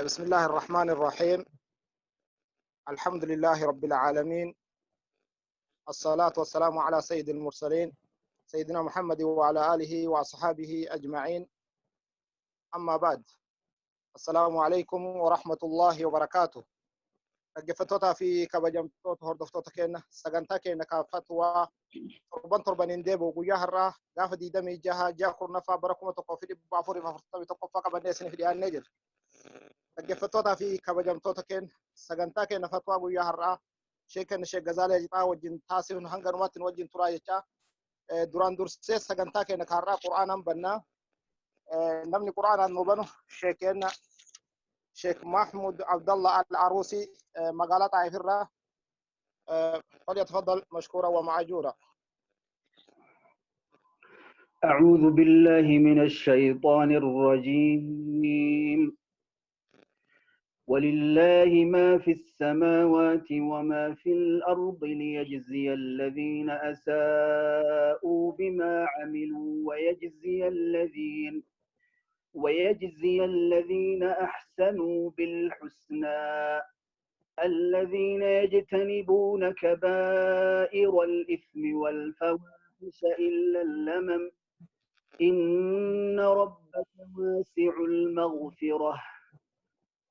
بسم الله الرحمن الرحيم. الحمد لله رب العالمين، الصلاة والسلام على سيد المرسلين سيدنا محمد وعلى آله وأصحابه أجمعين. أما بعد، السلام عليكم ورحمة الله وبركاته. Dhaggeeffattoota fi kabajamtoota hordoftoota keenya, sagantaa keenya kan fatwaa torban torbaniin deebi'u guyyaa har'aa gaafa 26 ji'a 10ffaa bara 1441ffaa qabannee isiniif dhiyaannee jirra. Dhaggeeffattootaa fi kabajamtoota keenya, sagantaa keenya fatwaa guyyaa har'aa sheekan Sheek Gazaalee Jixaa wajjin taasifnu hanga dhumaatti nu wajjin turaa jechaa, duraan dursee sagantaa keenya kan har'aa Qur'aanaan bannaa. Namni Qur'aanaan nu banu sheekeenna Sheekh Mahmud Abdallah Al-Arusi magaalaa Xaayif irraa. فليتفضل مشكورا ومعجورا. أعوذ بالله من الشيطان الرجيم. ولله ما في السماوات وما في الأرض ليجزي الذين أساءوا بما عملوا ويجزي الذين أحسنوا بالحسنى. الذين يجتنبون كبائر الإثم والفواحش إلا اللمم إن ربك واسع المغفرة.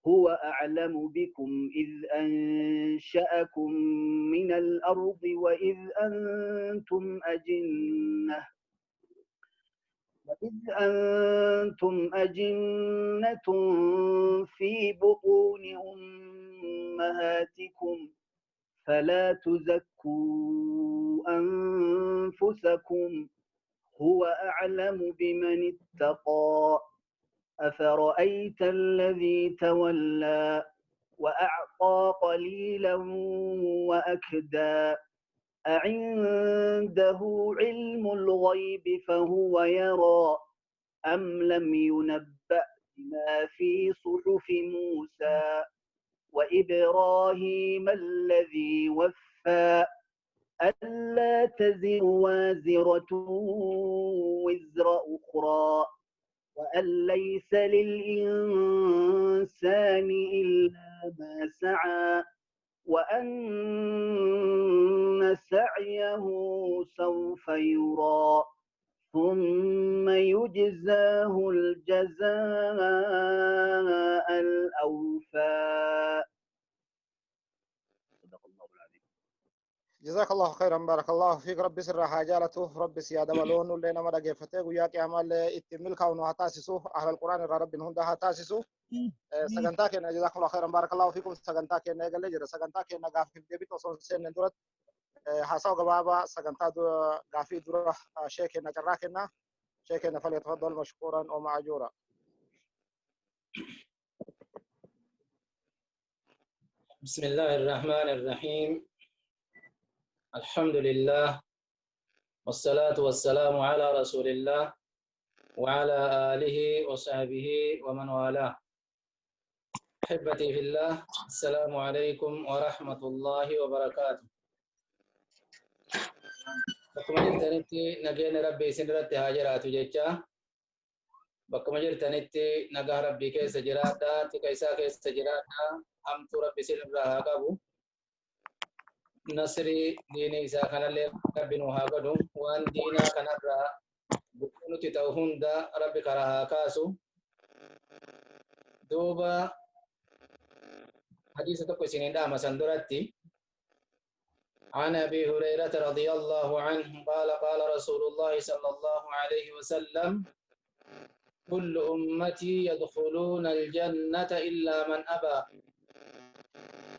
هو أعلم بكم إذ أنشأكم من الأرض وإذ أنتم أجنة في بطون أمهاتكم فلا تزكوا أنفسكم هو أعلم بمن اتقى. أفرأيت الذي تولى وأعطى قليلا وأكدى أعنده علم الغيب فهو يرى أم لم ينبأ بما في صحف موسى وإبراهيم الذي وفى ألا تزر وازرة وزر أخرى وأن ليس للإنسان إلا ما سعى وأن سعيه سوف يرى ثم يجزاه الجزاء الأوفى. صدق الله العظيم. جزاك الله خيرا، بارك الله فيك. Rabbi sirraa haa jaalatu, Rabbi si haa dabalu. Nullee nama dhageeffatee guyyaa qiyamaallee ittiin milkaa'u nu haa taasisu. Ahlal Qur'aan irraa Rabbiin hunda haa taasisu. Sagantaa keenya, جزاكم الله خيرا، بارك الله فيكم, sagantaa keenya eegallee jira. Sagantaa keenya gaaffiif deebii osoo hin seenne duratti haasawa gabaabaa sagantaa gaafii dura shee keenya carraa kenna. Shee keenya فليتفضل مشكورا ومأجورا. بسم الله الرحمن الرحيم. الحمد لله والصلاة والسلام على رسول الله وعلى آله وصحبه ومن والاه. أحبتي في الله، السلام عليكم ورحمة الله وبركاته. Bakkuma jirtanitti nageenya Rabbii isin irratti haa jiraatu jecha, bakkuma jirtanitti nagaa Rabbii keessa jiraadha, tika isaa keessa jiraadha, hamtuu Rabbi isin irraa haa qabu. Nasrii diinii isaa kanallee Rabbi nu haa godhu. Waan diinaa kanarraa bu'uu nuti ta'u hunda Rabbi karaa haa kaasu. Duuba hadiisa tokko isiniin dhaama san duratti. عن ابي هريره رضي الله عنه قال: قال رسول الله صلى الله عليه وسلم: كل امتي يدخلون الجنه الا من ابى.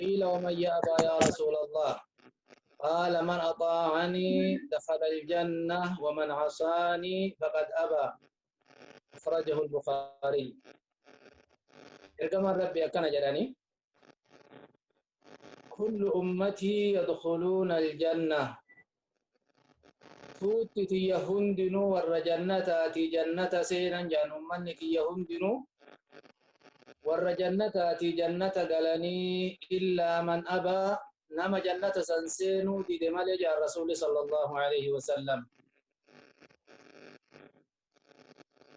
قيل: ومن يابى يا رسول الله؟ قال: من اطاعني دخل الجنه ومن عصاني فقد ابى. اخرجه البخاري. Ergamaan Rabbi akkana jedhani: كل أمتي يدخلون الجنة, tuutti tiyya hundinuu warra jannataati, jannata seenan jaan. Ummanni kiyya hundinuu warra jannataati, jannata galanii. إلا من أبى, nama jannata san seenuu dide malee jaan Rasuuli صلى الله عليه وسلم.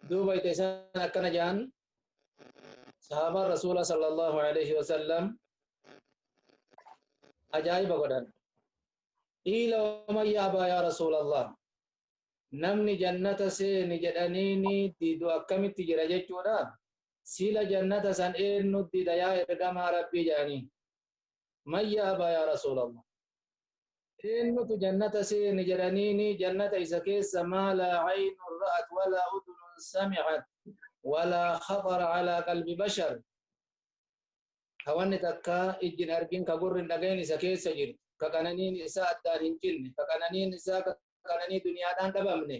Duuba ite isaan akkana jaan. Sahaabaan Rasuula sallallahu alaihi wasallam ajaa'iba godhan. Qiila waman yaabaa yaa Rasuulallah. Namni jannata seeni jedhaniini didu akkamitti jira jechuudha. Sila jannata san eenyu dida yaa ergamaa Rabbii jedhanii. Man yaabaa yaa Rasuulallah. Eenyutu jannata seeni jedhaniini jannata isa keessa maa laa caynun ra'at walaa udunun sami'at walaa khaxara calaa qalbi bashar. Ka wanni takka ijji hin argin ka gurri hin dhagahin isa keessa jirtu. Ka qananiin isaa addaan hin cinne. Ka qananiin isaa ka qananii duniyaadhaan dhabamne.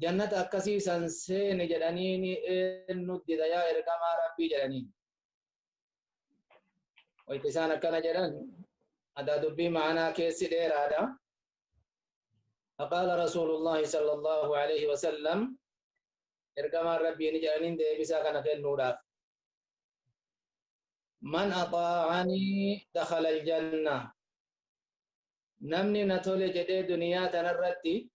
Jannata akkasii san seeni jedhaniini eenyu dida yaa ergamaa Rabbii jedhaniin. Wayita isaan akkana jedhan adaa dubbii ma'anaa keessi dheeraadha. فقال رسول الله صلى الله عليه وسلم ergamaan Rabbii ni jedhaniin deebisaa kana kennuudhaaf. من أطاعني دخل الجنة. Namni na tole jedhee duniyaa tanarratti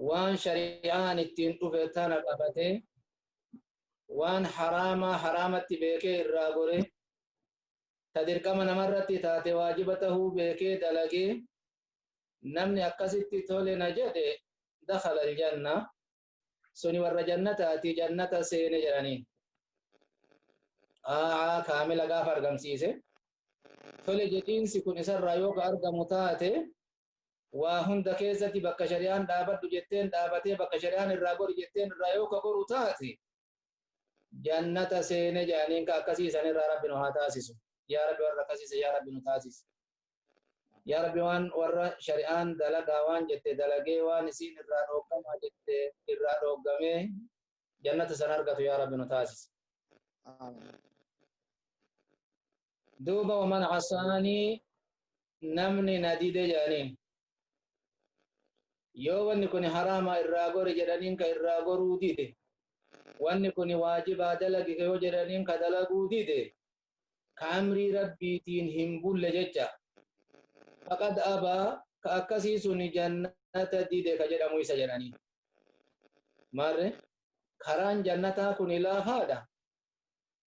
waan shari'aan ittiin dhufe tana qabatee waan haraamaa haraamatti beekee irraa gore ta dirqama namarratti taate waajiba tahuu beekee dalagee namni akkasitti tole na jedhe دخل الجنة suni warra jannataati jannata seene jedhanii. Aa kaamila gaafa argamsiise tole jedhiinsi kun isarraa yoo ka argamu taate waa hunda keessatti bakka shari'aan dhaabadhu jetteen dhaabatee bakka shari'aan irraa gori jetteen irraa yoo ka goru taate jannata seene jedhaniin ka akkasiisan irraa Rabbi nu haa taasisu. Yaa Rabbi warra akkasiisa yaa Rabbi nu taasisu. Yaa Rabbi waan warra shari'aan dalagaa waan jette dalagee waan isiin irraa dhooggamaa jette irraa dhooggamee jannata san argatu yaa Rabbi nu taasisi. Amiin. Duuba ومن عصاني namni na dide jedhaniin. Yoo wanni kun haraama irraa gori jedhaniin ka irraa goruu dide. Wanni kun waajibaa dalagi yoo jedhaniin ka dalaguu dide. Ka amrii Rabbiitiin hin bulle jecha. فقد أبى ka akkasii suni jannata dide ka jedhamu isa jedhanii. Maarre karaan jannataa kun laafaadha.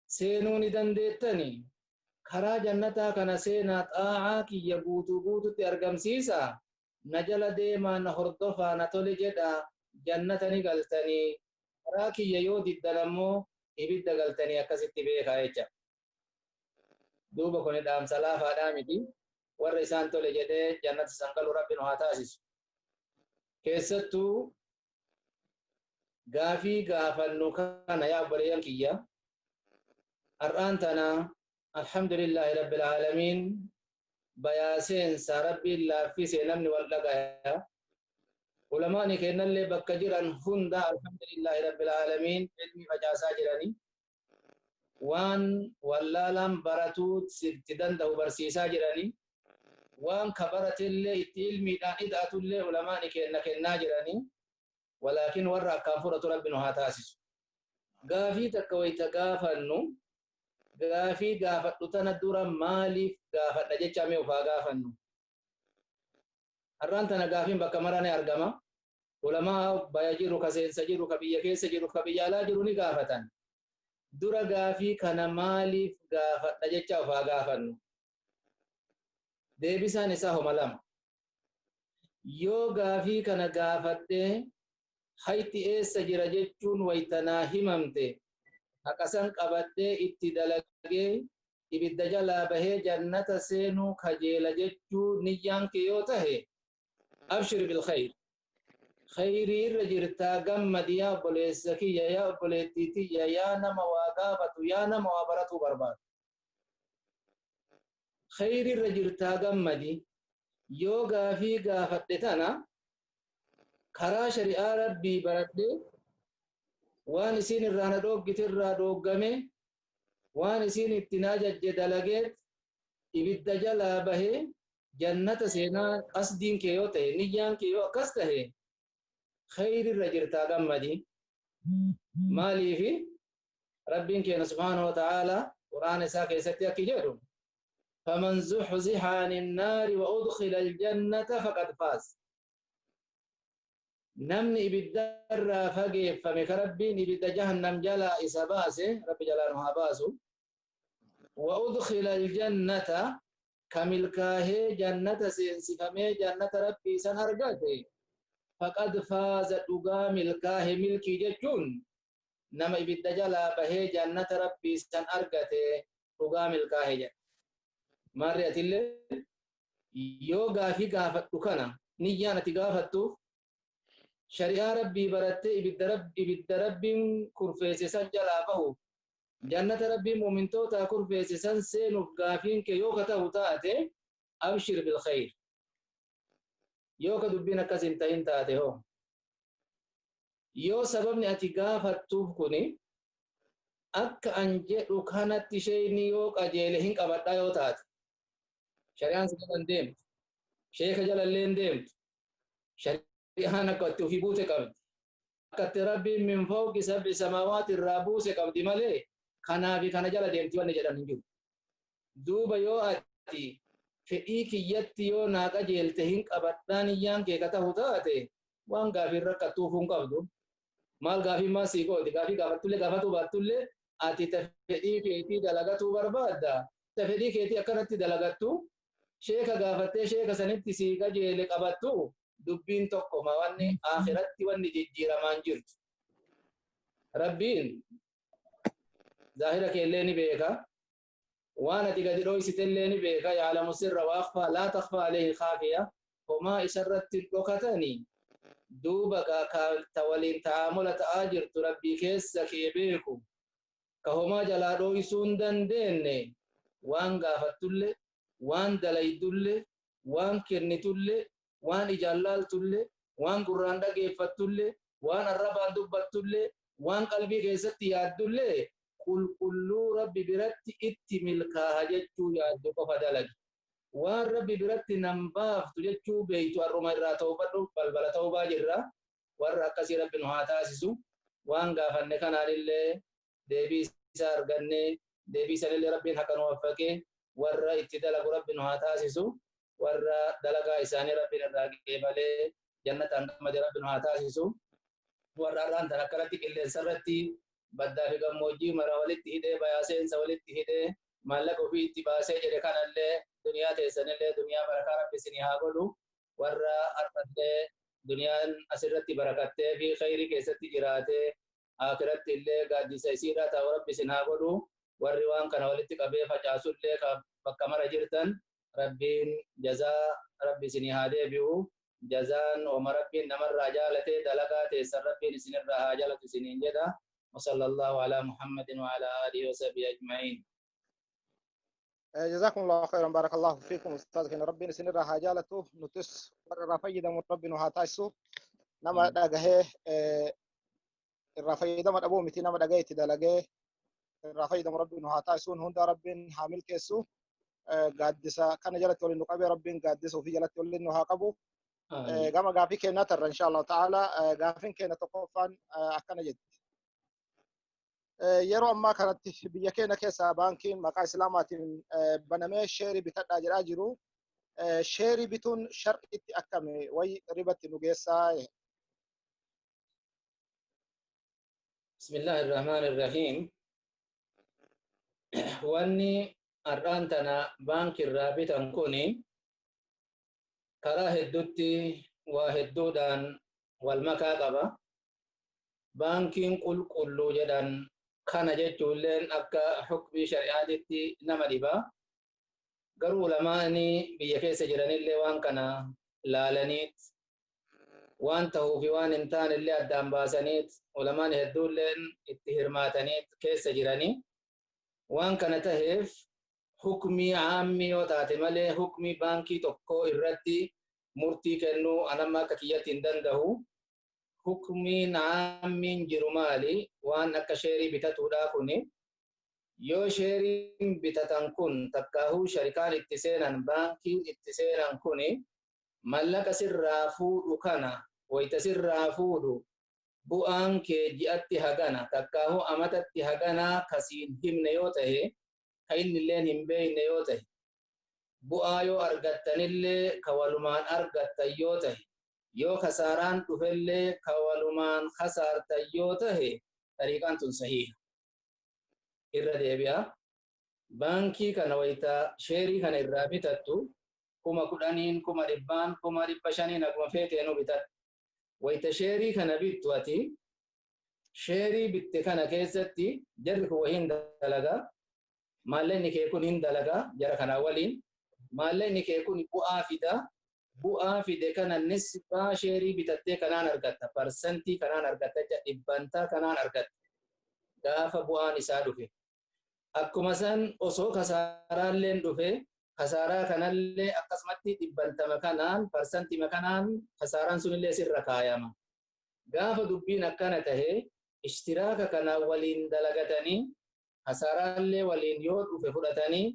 Seenuu ni dandeettanii. Karaa jannataa kana seenaa xaa'aa kiyya guutuu guututti argamsiisa. Na jala deemaa na hordofaa na tole jedhaa jannata ni galtanii. Karaa kiyya yoo diddan ammoo ibidda galtanii akkasitti beekaa jecha. Duuba kun dhaamsa laafaadhaa miti. Warra isaan tole jedhee jannata san galu Rabbi nu haa taasisu. Keessattuu gaafii gaafannu kana yaa obboleeyyan kiyya. Har'aan tana alhamdulillahi rabbil aalamiin bayaa seensa Rabbiin laaffisee namni wal dhagaya. Ulamaani kennallee bakka jiran hunda alhamdulillahi rabbil aalamiin ilmi facaasaa jiranii. Waan wallaalaan baratuu itti danda'u barsiisaa jiranii. Waan ka baratellee itti ilmiidhaan ida'atullee ulamaani kenna kennaa jiranii. Walaakin warra akkaan fudhatu Rabbi nu haa taasisu. Gaafii takka wayita gaafannu gaafii gaafadhu tana dura maaliif gaafadha jecha mee ufaa gaafannu. Har'aan tana gaafiin bakka mara ni argama. Ulamaa baya jiru, ka seensa jiru, ka biyya keessa jiru, ka biyya alaa jiru ni gaafatan. Dura gaafii kana maaliif gaafadha jecha ufaa gaafannu. Deebisaan isaa homa lama. Yoo gaafii kana gaafadhee hayti eessa jira jechuun waytanaa himamte haqasan qabadhee itti dalagee ibidda jalaa bahee jannata seenuu kajeela jechuu niyyaan kee yoo tahe أبشر بالخير. Khayrii irra jirtaa gammadi yaa obboleessa kiyya yaa obboleettii tiyya yaa nama waa gaafatu yaa nama waa baratuu barbaadu. Khayrii irra jirtaa gammadi yoo gaafii gaafadhe tana karaa shari'aa Rabbii baradhe waan isiin irraa na dhooggite irraa dhooggame waan isiin itti na ajajje dalageet ibidda jalaa bahee jannata seenaa qasdiin kee yoo ta'e niyyaan kee yoo akkas tahe khayri irra jirtaa gammadi. Maaliifi Rabbiin keenya subhaanahu wa ta'aala quraana isaa keessatti akki jedhu فمن زحزح عن النار وأدخل الجنة فقد فاز. Namni ibiddarraa fageeffame ka Rabbiin ibidda jahannam jalaa isa baase, Rabbi jalaa nu haa baasu. Wa udkhila aljannata, ka milkaahee jannata seensifamee jannata Rabbii san argate, faqad faaza, dhugaa milkaahe. Milkii jechuun nama ibidda jalaa bahee jannata Rabbii san argate dhugaa milkaahe jedha. Maarri atillee yoo gaafii gaafadhu kana niyyaan ati gaafattuuf shari'aa Rabbii barattee ibidda Rabbiin kurfeesse san jalaa bahu, jannata Rabbiin mu'mintootaa kurfeesse san seenuuf gaafiin kee yoo ka ta'u taate, abshir bil khayr. Yoo ka dubbiin akkas hin ta'in taate hoo, yoo sababni ati gaafattuuf kuni akka an jedhu kanatti isheen yoo qajeele hin qabadhaa yoo taate, shari'aan si jala hin deemtu, sheeka jala illee hin deemtu. Shari'aan akka itti ofii buute qabdi, akka itti Rabbiin min fawqi sab'i samaawaati irraa buuse qabdi malee kanaa fi kana jala deemti wanni jedhan hin jiru. Duuba yoo ati fedhii kiyyatti yoo naa qajeelte hin qabadhaan iyyaan kee ka tahu taate, waan gaafii rakkattuufuu hin qabdu. Maal gaafii maal sii gooti? Gaafii gaafattullee gaafatuu baattullee, ati ta fedhii keetii dalagatuu barbaadda. Ta fedhii keetii akkanatti dalagattu, sheeka gaafattee sheeka sanitti sii qajeele qabattu, dubbiin tokkoma. Wanni akhiratti wanni jijjiiramaan jirtu. Rabbiin zaahira keellee ni beeka. Waan ati gadi dhoysitellee ni beeka. Ya'lamu sirra wa akhfaa, laa takhfaa alayhi khaafiya. Homaa isarratti hin dhokatanii. Duuba ta waliin ta'aamula ta'aa jirtu Rabbii keessa kee beeku. Ka homaa jalaa dhoysuu hin dandeenye, waan gaafattullee, waan dalaydullee, waan kennitullee, waan ijaan laaltullee, waan gurraan dhageeffattullee, waan arrabaan dubbattullee, waan qalbii keessatti yaaddullee qulqulluu Rabbi biratti itti milkaaha jechuu yaaddu qofa dalagi. Waan Rabbi biratti nan baaftu jechuu beeytu har'uma irraa tawbadhu. Balbala tawbaa jirra. Warra akkasii Rabbi nu haa taasisu. Waan gaafanne kanaanillee deebii isaa arganne, deebii sanillee Rabbiin haqa nu waffaqee warra itti dalagu Rabbi nu haa taasisu. Warra dalagaa isaanii Rabbiin irraa qeebalee jannataan gammade Rabbi nu haa taasisu. Warra har'aan tan akkanatti qilleensa irratti baddaa fi gammoojjii mara walitti hidhee, bayaa seensa walitti hidhee, maallaqa ofii itti baasee jedhe kanallee, duniyaa teessanillee duniyaa barakaa Rabbi isinii haa godhu. Warra har'allee duniyaan asirratti barakattee fi khayrii keessatti jiraatee akiratti illee gaaddisa isiirraa ta'u Rabbi isin haa godhu. Warri waan kana walitti qabee facaasullee bakka mara jirtan, Rabbiin jazaa Rabbi isinii haa deebi'u. Jazaan wama Rabbiin namarraa jaalatee dalagaa teessan Rabbiin isinirraa haa jaalatu isiniin jedha. وصلى الله على محمد وعلى آله وصحبه أجمعين. جزاكم الله خيرا، بارك الله فيكم أستاذ كنا. ربي سنرى هاجالته نتس warra fayyadamu Rabbi nu haa taasisu. Nama dhagahee irraa fayyadama dhabuu miti, nama dhagahee itti dalagee irraa fayyadamu Rabbi nu haa taasisuun. Hunda Rabbiin haa milkeessu. Gaaddisa kana jalatti waliin nu qabee, Rabbiin gaaddisa ofii jalatti waliin nu haa qabu. Gama gaafii kennaa tarra insha Allah ta'ala. Gaafiin keenya tokkoffaan akkana jetti. Yeroo ammaa kanatti biyya keenya keessa baankiin maqaa Islaamaatiin banamee sheerii bitadhaa jedhaa jiru. Sheerii bituun shar'itti akkami? Wayi ribatti nu geessaa? بسم الله الرحمن الرحيم. Wanni har'aan tana baankii irraa bitan kuni karaa hedduutti waa hedduudhaan wal makaa qaba. Baankiin qulqulluu jedhan kana jechuulleen akka hukmii shari'aatitti nama dhiba. Garuu ulamaani biyya keessa jiranillee waan kana laalaniit, waan ta'uu fi waan hin taanellee addaan baasaniit, ulamaan hedduulleen itti hirmaataniit keessa jiranii. Waan kana taheef hukmii aammii yoo taate malee hukmii baankii tokkoo irratti murtii kennuu anamma akka kiyyatti hin danda'u. Hukmiin aammiin jiru maali? Waan akka sheerii bitatuudhaa kuni, yoo sheeriin bitatan kun takkaahuu sharikaan itti seenan, baankiin itti seenan kuni mallaqa sirraa fuudhu kana, wayita sirraa fuudhu bu'aan kee ji'atti hagana takkaahuu amatatti haganaa kasiin himne yoo tahe, ka inni illeen hin beeyne yoo tahe, bu'aa yoo argattanillee ka walumaan argattan yoo tahe, Yoo kasaaraan dhufellee ka walumaan kasaartan yoo tahe xariiqaan tun sahiha. Irra deebi'a. Baankii kana wayita sheerii kana irraa bitattu 10,000, 100,000, 500,000 akkuma feeteenuu bitadhu. Wayita sheerii kana bittu ati sheerii bitte kana keessatti jarri kun wahiin dalagaa, maallaqni kee kun hin dalagaa jara kanaa waliin, maallaqni kee kun bu'aa fida, bu'aa fide kana nisbaa sheerii bitattee kanaan argatta, parsantii kanaan argatta, jecha dhibbantaa kanaan argatta gaafa bu'aan isaa dhufe. Akkuma san osoo kasaaraalleen dhufe, kasaaraa kanallee akkasumatti dhibbantama kanaan, parsantima kanaan kasaaraan sunillee sirra kaayama. Gaafa dubbiin akkana tahe ishtiraaka kana waliin dalagatanii kasaaraallee waliin yoo dhufe fudhatanii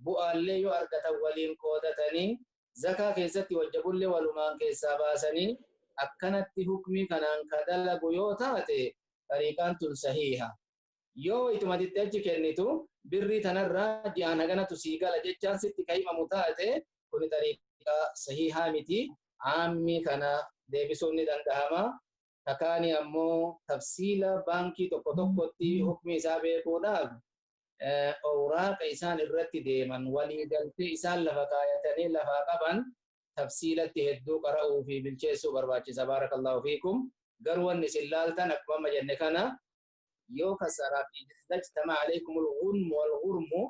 bu'aallee yoo argatan waliin qoodatanii zakaa keessatti wajjabullee walumaan keessaa baasanii akkanatti hukmii kanaan ka dalagu yoo taate xariiqaan tun sahiha. Yoo ituma itti achi kennitu birrii tanarraa ji'aan haganatu sii gala jechaan sitti ka himamu taate kuni xariiqaa sahihaa miti. Aammii kana deebisuun ni danda'ama. Takaani ammoo tafsiila baankii tokko tokkotti hukmi isaa beekuudhaaf awraaqa isaan irratti deeman walii galtee isaan lafa kaayatanii lafaa qaban tafsiilatti hedduu qara'uu fi bilcheessuu barbaachisa. Baarakallahu fiikum. Garuu wanni isin laaltan akkuma amma jenne kana yoo kasaaraa fi ijtama alaykumul ghunmu wal ghurmu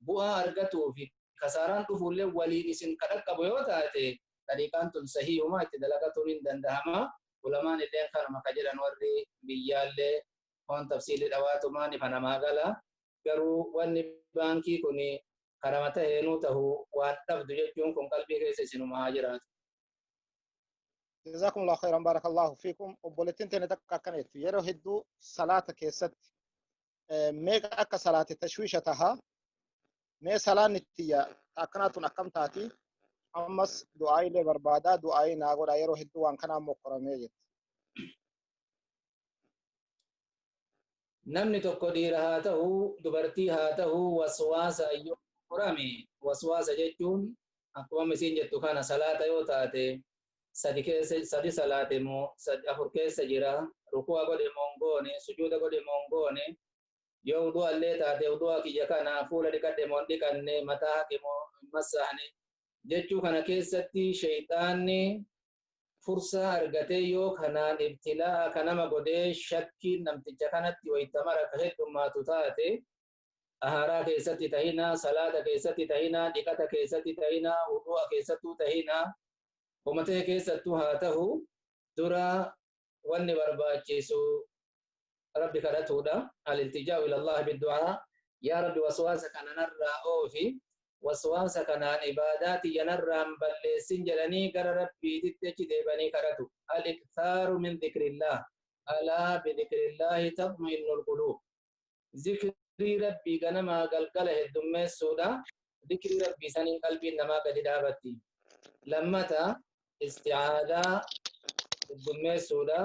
bu'aa argatuu fi kasaaraan dhufuullee waliin isin kadhaqqabu yoo taate xariiqaan tun sahiihuma itti dalagatuun hin danda'ama. Ulamaan illeen kanuma ka jedhan warri biyyaallee waan tafsiilii dhawaatumaan ifa namaa gala. Garuu wanni baankii kun karama taheenuu tahu waan dhabdu jechuun kun qalbii keessa isinuma haa jiraatu. Jazakumullahu khairan, barakallahu fiikum. Obboleettiin teenya takka akkana jettu yeroo hedduu salaata keessatti meeqa akka salaate tashwiisha taha, mee salaanni tiyya akkanaa tun akkam taati, ammas du'aayilee barbaadaa du'aayii naa godha yeroo hedduu waan kanaan mokkoramee jetti. Namni tokko dhiira haa ta'u dubartii haa ta'u waswaasa yoo mokkorame, waswaasa jechuun akkuma isiin jettu kana salaata yoo taate sadi keessa sadi salaate moo afur keessa jira, ruku'a godhe moo hin goone, sujuuda godhe moo hin goone, yoo wudu'a illee taate wudu'a kiyya kana fuula dhiqadhe moo hin dhiqanne, mataa haqe moo hin massahne jechuu kana keessatti shayxaanni fursaa argatee yoo kanaan ibtilaa kanama godhee shakkiin namticha kanatti waytamara ka heddummaatu taate xahaaraa keessatti tahina, salaata keessatti tahina, dhiqata keessatti tahina, wudu'a keessattuu tahina, homatee keessattuu haa ta'u dura wanni barbaachisu rabbi kadhatuudha. Al-iltijaa'u ila Allah biddu'aa. Yaa Rabbi waswaasa kana narraa oofi, waswaasa kanaan ibaadaa tiyya narraan balleessin jedhanii gara Rabbiititti achi deebanii kadhatu. Al-ikthaaru min dhikrillah. Alaa bidhikrillaahi tatma'innul quluub. Zikrii Rabbii ganamaa galgala heddummeessuudha. Zikrii Rabbii saniin qalbiin namaa gadi dhaabatti. Lammata isti'aadaa heddummeessuudha.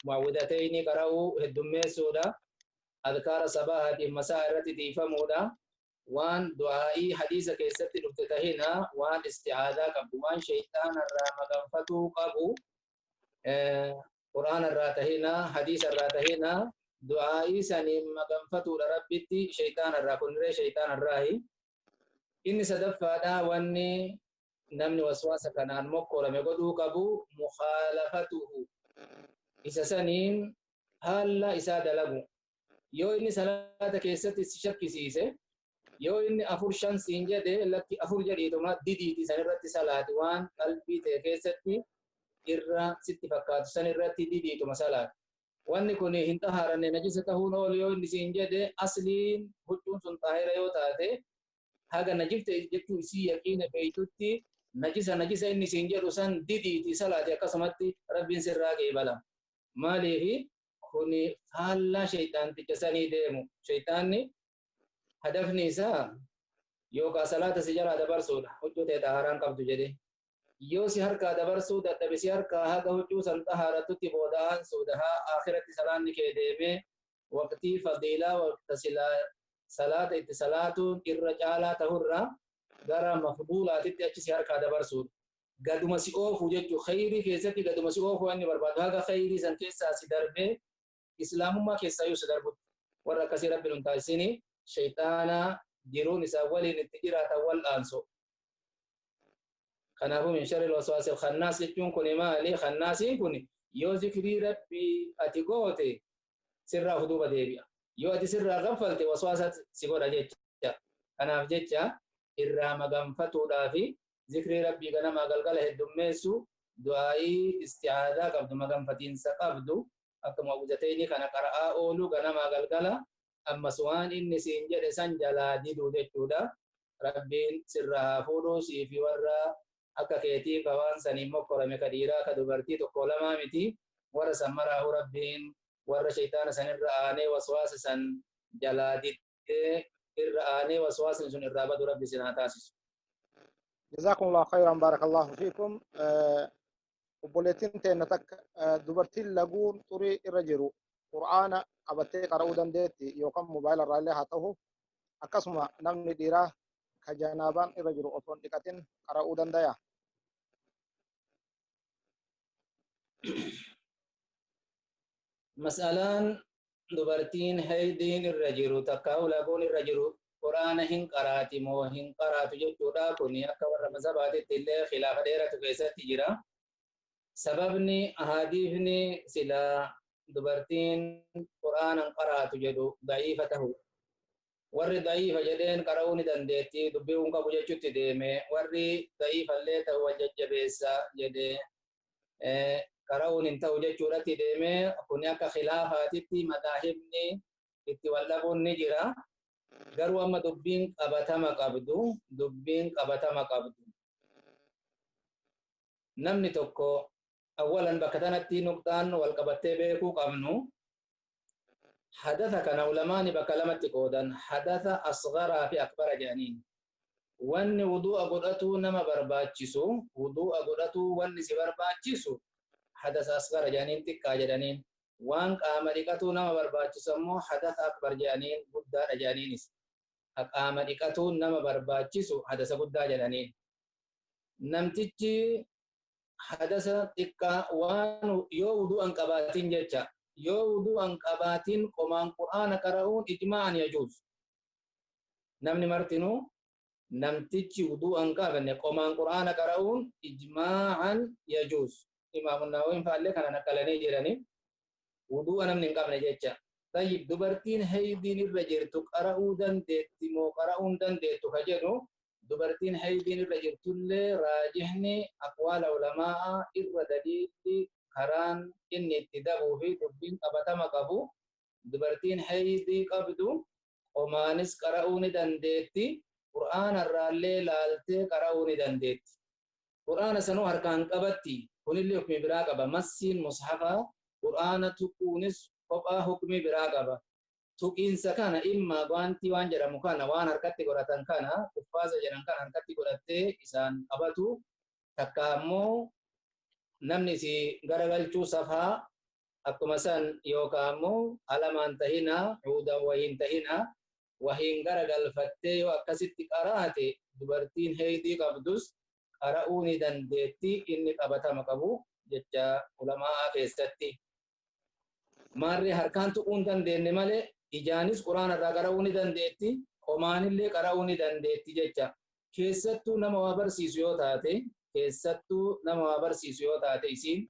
Mu'awwidatayni qara'uu heddummeessuudha. Adkaara sabaahaatiin masaa irratti tiifamuudha. Waan du'aa'ii hadiisa keessatti dhufte tahina waan isti'aadaa qabu, waan shayxaanarraa maganfatuu qabu, Qur'aanarraa tahina, hadiisarraa tahina, du'aa'ii saniin maganfatuudha Rabbitti shayxaanarraa, kunirree shayxaanarraahi. Inni sadaffaadha wanni namni waswaasa kanaan mokkorame godhuu qabu mukhaalafatuhu. Isa saniin haala isaa dalagu. Yoo inni salaata keessatti si shakkisiise, yoo inni 4 5 siin jedhe lakki 4 jedhiituma didiiti sanirratti salaati, waan qalbii ta'e keessatti irra sitti fakkaatu sanirratti didiituma salaati. Wanni kun hin xahaaranne najisa ta'uun oolu yoo inni siin jedhe asliin huccuun sun xaahira yoo taate haga najifte jechuu isii yaqiina beeytutti najisa najisa inni siin jedhu san didiiti salaati, akkasumatti Rabbiin sirraa qeebala. Maaliifi kuni faallaa shayxaanticha sanii deemu. Shayxaanni hadafni isaa yookaan salaata si jalaa dabarsuudha. Huccuu ta'e xahaaraan qabdu jedhe. Yoo si harkaa dabarsuu dadhabe si harkaa haga huccuu san xahaarattutti booda aansuudha. Haa akhiratti salaanni kee deemee waqtii fadiilaa waqta silaa salaata itti salaatuun irra caalaa tahurraa gara mafduulaatitti achi si harkaa dabarsuudha. Gaduma si oofu jechuu khayrii keessatti gaduma si oofu inni barbaadu haga khayrii san keessaa si darbee islaamummaa keessaa yoo si darbu warra akkasii rabbi nun taasisini shayxaana jiruun isaa waliin itti jiraatan wal'aanso. Kanaafuu min sharri waswaasil khannaas jechuun kun maali? Khannaasiin kun yoo zikrii rabbii ati goote sirraa of duuba deebi'a. Yoo ati sirraa gaffalte waswaasa si godha jecha. Kanaaf jecha irraa maganfatuudhaafi zikrii rabbii ganamaa galgala heddummeessu du'aa'ii isti'aadaa qabdu maganfatiinsa qabdu akka mu'awwizatayni kana qara'aa oolu ganamaa galgala ammas waan inni siin jedhe san jalaa diduu jechuudha. Rabbiin sirraa haa fuudhuu siifi warra akka keetii ka waan saniin mokkorame ka dhiiraa ka dubartii tokko lamaa miti warra san maraa'uu rabbiin warra shayxaana san irra aanee waswaasa san jalaa didee irra aanee waswaasni sun irraa badu rabbi sin haa taasisu. جزاكم الله خيرا بارك الله فيكم. Obboleettiin teenna takka dubartiin laguun xurii irra jiru qur'aana qabattee qara'uu dandeetti yookaan mobaayila irraa illee haa ta'u akkasuma namni dhiiraa ka janaabaan irra jiru osoo hin dhiqatin qara'uu danda'a. Mas'alaan dubartiin haydiin irra jiru takka laguun irra jiru quraana hin qaraati moo hin qaraatu jechuudha. Kuni akka warra mazhabaatitti illee khilaafa dheeratu keessatti jira. Sababni ahadiifni silaa dubartiin quraana hin qaraatu jedhu da'iifa tahu. Warri da'iifa jedheen qara'uu ni dandeetti dubbii hin qabu jechutti deeme. Warri da'iifa illee ta'u wal jajjabeessa jedhee qara'uun hin ta'u jechuudhatti deeme. Kuni akka khilaafaatitti madaahibni itti wal dhabuun ni jira. Garuu amma dubbiin qabatama qabdu, dubbiin qabatama qabdu. Namni tokko awwalan bakka tanatti nuqxaan wal qabattee beekuu qabnu hadatha kana ulamaani bakka lamatti qoodan hadatha asgharaa fi akbara jedhaniin. Wanni wudu'a godhatuu nama barbaachisu, wudu'a godhatuu wanni si barbaachisu hadatha asghara jedhaniin xiqqaa jedhaniin. Waan qaama dhiqatuu nama barbaachisu ammoo hadatha akbar jedhaniin guddaadha jedhaniinis. Qaama dhiqatuu nama barbaachisu hadasa guddaa jedhaniin. Namtichi hadasa xiqqaa waan yoo wudu'an qabaatin jecha yoo wudu'an qabaatin qomaan qur'aana qara'uun ijmaa'an yajuuz. Namni martinuu namtichi wudu'an qabne qomaan qur'aana qara'uun ijmaa'an yajuuz. Imaamu Nawawiin fa'allee kana naqalanii jiranii wudu'a namni hin qabne jecha. Tayyib dubartiin haydiin irra jirtu qara'uu dandeetti moo qara'uu hin dandeettu ka jedhu dubartiin haydiin irra jirtullee raajihni aqwaala ulamaa'a irra daliilli karaan inni itti dabuu fi dubbiin qabatama qabu dubartiin haydii qabdu qomaanis qara'uu ni dandeetti qur'aana irraallee laaltee qara'uu ni dandeetti. Qur'aana sanuu harkaan qabatti kunillee hukmi biraa qaba. Massiin mushafaa qur'aana tuquunis kophaa hukmi biraa qaba. Tuqiinsa kana imma waanti waan jedhamu kana waan harkatti godhatan kana kuffaasa jedhan kana harkatti godhattee isaan qabatu takka ammoo namni si garagalchuu safaa akkuma san yookaan ammoo alamaan tahinaa cuudan wahiin tahinaa wahiin garagalfattee yoo akkasitti qaraate dubartiin heydii qabdus qara'uu ni dandeetti inni qabatama qabu jecha ulamaa keessatti. Maarree harkaan tuquu hin dandeenye malee ijaanis quraana irraa qara'uu ni dandeetti, qomaanillee qara'uu ni dandeetti jecha. Keessattuu nama waa barsiisu yoo taate, keessattuu nama waa barsiisu yoo taate isiin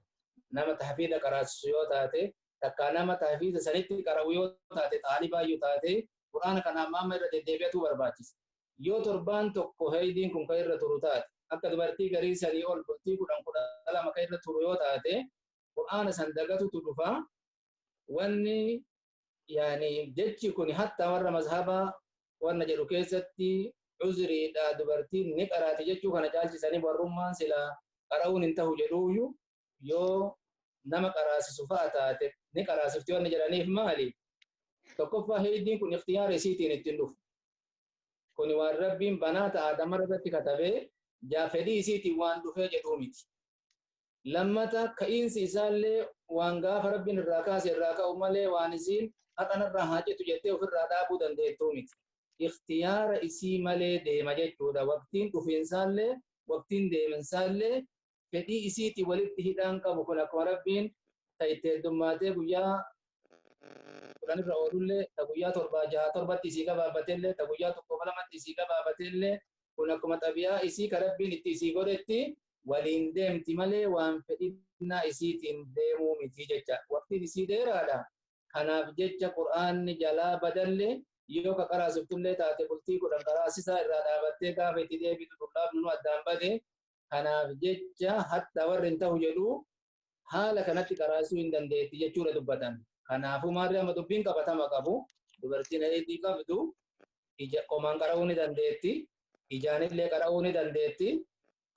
nama tahfiida qaraasisu yoo taate, takkaa nama tahfiida sanitti qara'u yoo taate, xaalibaa yoo taate, quraana kana amma amma irra deddeebi'atu barbaachisa. Yoo torbaan tokko haydiin kun kan irra turu taate, akka dubartii garii sanii ol bultii 10 12 kan irra turu yoo taate, quraana san dagatutu dhufa. Wanni jechi kun hatta warra mazhabaa wanna jedhu keessatti uzriidha dubartiin ni qaraati jechuu kana caalchisanii warrummaan silaa qara'uun hin ta'u jedhuuyyu yoo nama qaraasisu fa'a taate ni qaraasifti wanni jedhaniif maali? Tokkoffaa haydiin kun ikhtiyaara isiitiin ittiin dhufu. Kuni waan rabbiin banaata aadamara irratti katabee fedhii isiitiin waan dhufee jedhuu miti. Lammata ka'iinsi isaallee waan gaafa rabbiin irraa kaase irraa ka'u malee waan isiin haqanarraa haa citu jettee ofirraa dhaabuu dandeettuu miti. Ikhtiyaara isii malee deema jechuudha. Waqtiin dhufiinsaallee waqtiin deeminsaallee Fedhii isiitii walitti hidhaan qabu kun akkuma Rabbiin ta itti heddummaatee guyyaa 10 irra oolullee, ta guyyaa 7 6 7tti isii gabaabatellee, ta guyyaa 1 2tti isii gabaabatellee, kun akkuma xabi'aa isii ka Rabbiin itti isii godhetti waliin deemti malee waan fedhinnaa isiitiin deemuu miti jecha. Waqtiin isii dheeraadha. Kanaaf jecha Qur'aanni jalaa badalle, yoo ka qaraasiftullee taate bultii 10 qaraasisaa irraa dhaabattee gaafa itti deebitu dullaaf nunu addaan bade. Kanaaf jecha hatta warri hin ta'u jedhu haala kanatti qaraasisuu hin dandeetti jechuudha dubbatan. Kanaafuu maarri amma dubbiin qabatama qabu, dubartiin heeydii qabdu ija qomaan qara'uu ni dandeetti, ijaanillee qara'uu ni dandeetti.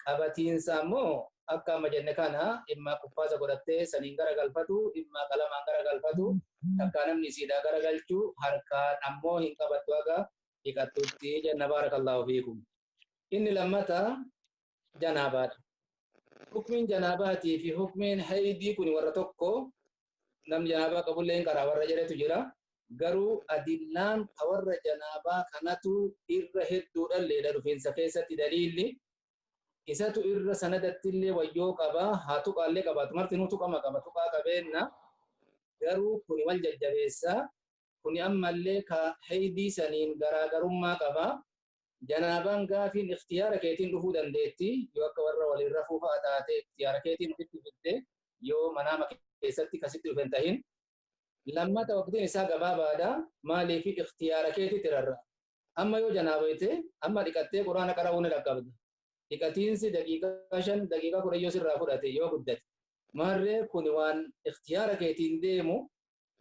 Qabatiinsa ammoo akka amma jenne kana immaa quffaasa godhattee saniin gara galfatu, immaa qalamaan gara galfatu, takkaa namni isiidhaa gara galchu, harkaan ammoo hin qabattu haga dhiqattutti jenna. Baarakallaahu fiikum. Inni lammata janaabaadha. Hukmiin janaabaatii fi hukmiin haydii kun warra tokko, namni janaabaa qabullee hin qaraa warra jedhetu jira. Garuu adillaan ka warra janaabaa kanatu irra hedduudhalleedha dhufiinsa keessatti, daliilli isatu irra sanadattillee wayyoo qaba, haa tuqaallee qabaatu, martinuu tuqama qaba, tuqaa qabeenna, garuu kuni wal jajjabeessa, kuni ammallee ka haydii saniin garaagarummaa qaba. Janaabaan gaafiin ikhtiyaara keetiin dhufuu dandeetti, yoo akka warra waliin rafuu fa'a taate ikhtiyaara keetiin ofitti fidde, yoo manaama keessatti kasitti dhufe hin tahin. Lammata waqtiin isaa gabaabaadha, maaliif ikhtiyaara keetitti rarra'a. Amma yoo janaabayte amma dhiqattee Quraana qara'uu ni dhaqqabda. Dhiqatiinsi daqiiqaa 5, daqiiqaa 10 yoo sirraa fudhate yoo guddate. Maarree kuni waan ikhtiyaara keetiin deemu,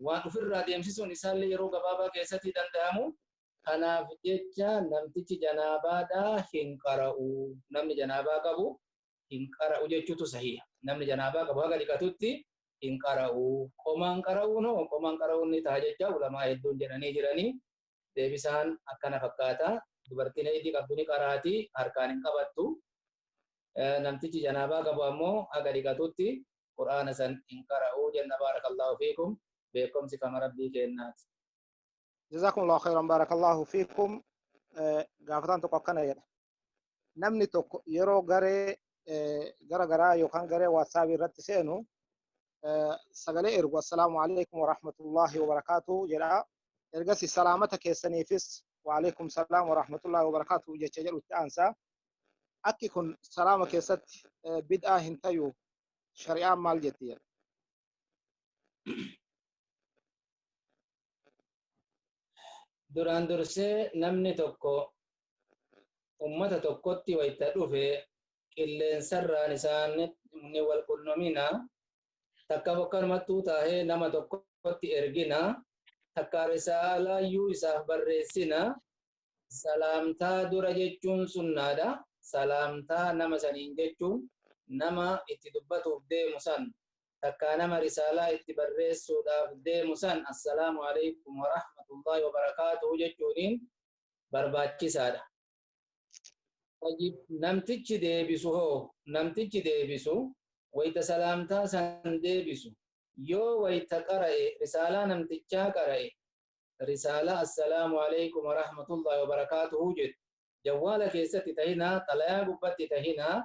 waan ofirraa deemsisuun isaallee yeroo gabaabaa keessatti danda'amu. Kanaaf jecha namtichi janaabaadhaa hin qara'u. Namni janaabaa qabu hin qara'u jechuutu sahiha. Namni janaabaa qabu haga dhiqatutti hin qara'u. Qomaan qara'uun hoo? Qomaan qara'uun ni ta'a jecha ulamaa hedduun jedhanii jiranii. Deebisaan akkana fakkaata. Dubartiin heydii qabdu ni qaraati, harkaan hin qabattu. Namtichi janaabaa qabu ammoo haga dhiqatutti Qur'aana san hin qara'u jenna. Baarakallaahu fiikum. Beekumsi kama Rabbii kennaati. Jazakumullahu khairan, barakallahu fiikum. Gaafataan tokko akkana jedha. Namni tokko yeroo garee gara garaa yookaan garee WhatsApp irratti seenu sagalee ergu, "Assalaamu alaikum wa rahmatullahi wa barakaatuh" jedha. Ergasii salaamata keessaniifis "Wa alaikum salaam wa rahmatullahi wa barakaatuh" jecha jedhu itti aansa. Akki kun salaama keessatti bid'aa hin tayu, shari'aan maal jetti jedha. Duraan dursee namni tokko ummata tokkotti wayta dhufe qilleensarraan isaan ni wal qunnamina, takka bokkanumattuu taahee nama tokkotti ergina, takka risaalaayyuu isaaf barreessina, salaamtaa dura jechuun sunnaadha. Salaamtaa nama saniin jechuun, nama itti dubbatuuf deemu san, takkaa nama risaalaa itti barreessuudhaaf deemu san, "Assalaamu alaikum wa rahmatullahi wa barakaatuhu" jechuuniin barbaachisaadha. Namtichi deebisu hoo? Namtichi deebisu wayta salaamtaa san deebisu, yoo wayta qara'e risaalaa namtichaa qara'e, risaalaa "Assalaamu alaikum wa rahmatullahi wa barakaatuhu" jedhu jawwaala keessatti tahinaa, xalayaa gubbatti tahinaa,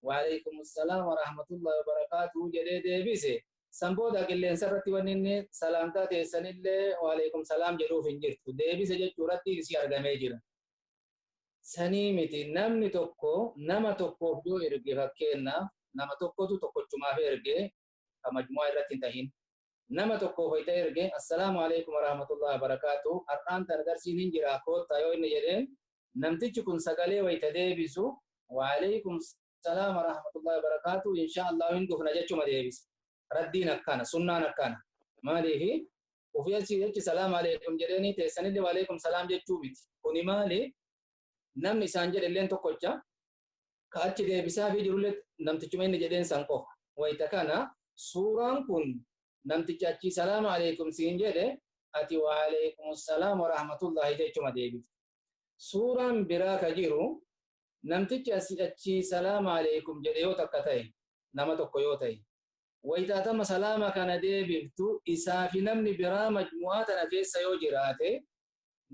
"Waalaikum assalaam wa rahmatullahi wa barakaatuhu" jedhee deebise, san booda qilleensa irratti wanni inni salaamtaa teessanillee "Waalaikum salaam" jedhuuf hin jirtu. Deebise jechuu irratti isii argamee jira. Sanii miti, namni tokko nama tokkoof yoo erge, fakkeenyaaf nama tokkotu tokkochumaaf erge, ka majmu'aa irratti hin tahin, nama tokkoof wayita erge, "Assalaamu alaikum wa rahmatullahi wa barakaatuh, har'aan tana darsiin hin jira, koottaa" yoo inni jedheen, namtichi kun sagalee wayita deebisu "Waalaikum salaam wa rahmatullahi wa barakaatuh, insha Allah hin dhufna" jechuma deebisa. Raddiin akkana, sunnaan akkana. Maaliifi ofii achi jechi "Salaam alaikum" jedheeni teessanillee "Waalaikum salaam" jechuu miti. Kuni maali? Namni isaan jedhe illeen tokkocha, ka achi deebisaa fi jirullee namtichuma inni jedheen san qofa. Wayita kana suuraan kun namticha achii "Salaam alaikum" siin jedhe, ati "Waalaikum salaam wa rahmatullahi" jechuma deebifte. Suuraan biraa ka jiru, namtichi asii achii "Salaam alaikum" jedhe yoo takka ta'e, nama tokko yoo ta'e, wayitaatama salaama kana deebiftu, isaa fi namni biraa majmu'aa tana keessa yoo jiraate,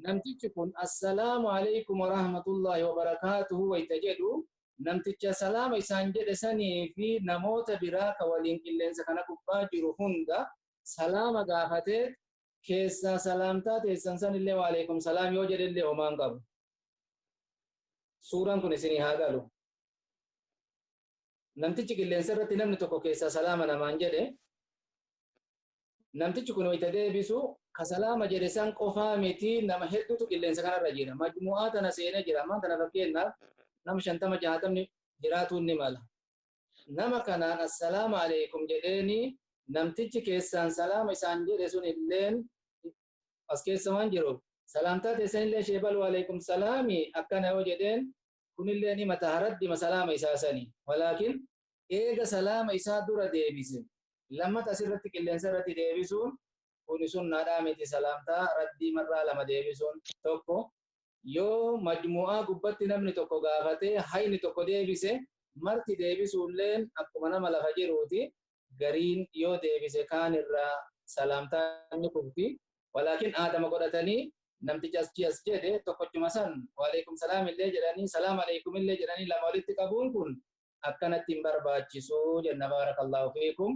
namtichi kun "Assalaamu alaikum wa rahmatullahi wa barakaatuhu" wayita jedhu Namticha salaama isaan jedhe sanii fi namoota biraa ka waliin qilleensa kana gubbaa jiru hunda salaama gaafatee keessaa salaamtaa teessan sanillee waalaikum salaam yoo jedhellee homaan qabu. Suuraan kun isinii haa galu. Namtichi qilleensa irratti namni tokko keessaa salaama namaan jedhe, namtichi kun wayita deebisu ka salaama jedhe san qofaa miti, nama hedduutu qilleensa kanarra jira. Majmu'aa tana seenee jira. Ammaan tana fakkeenyaaf nama 50 60 jiraatuun ni mala. Nama kanaan assalaamu alaikum jedheeni, namtichi keessaan salaama isaan jedhe sun illeen as keessa waan jiru, salaamtaa teessan illee sheebal waalaikum salaami akkana yoo jedheen, kunillee ni mata haraddima salaama isaa sani. Walaakin eega salaama isaa dura deebise lammata asirratti qilleensa irratti deebisuun kuni sunnaadhaa miti. Salaamtaa raddii marraa lama deebisuun tokko, yoo majmu'aa gubbatti namni tokko gaafatee hayni tokko deebise, marti deebisuulleen akkuma nama lafa jiruuti. Gariin yoo deebise kaan irraa salaamtaa ni kufti. Walaakin aadama godhatanii namticha achi as jedhe tokkochuma san waalaikum salaam illee jedhanii, salaam alaikum illee jedhanii lama walitti qabuun kun akkanatti hin barbaachisu jenna. Baarakallaahu fiikum.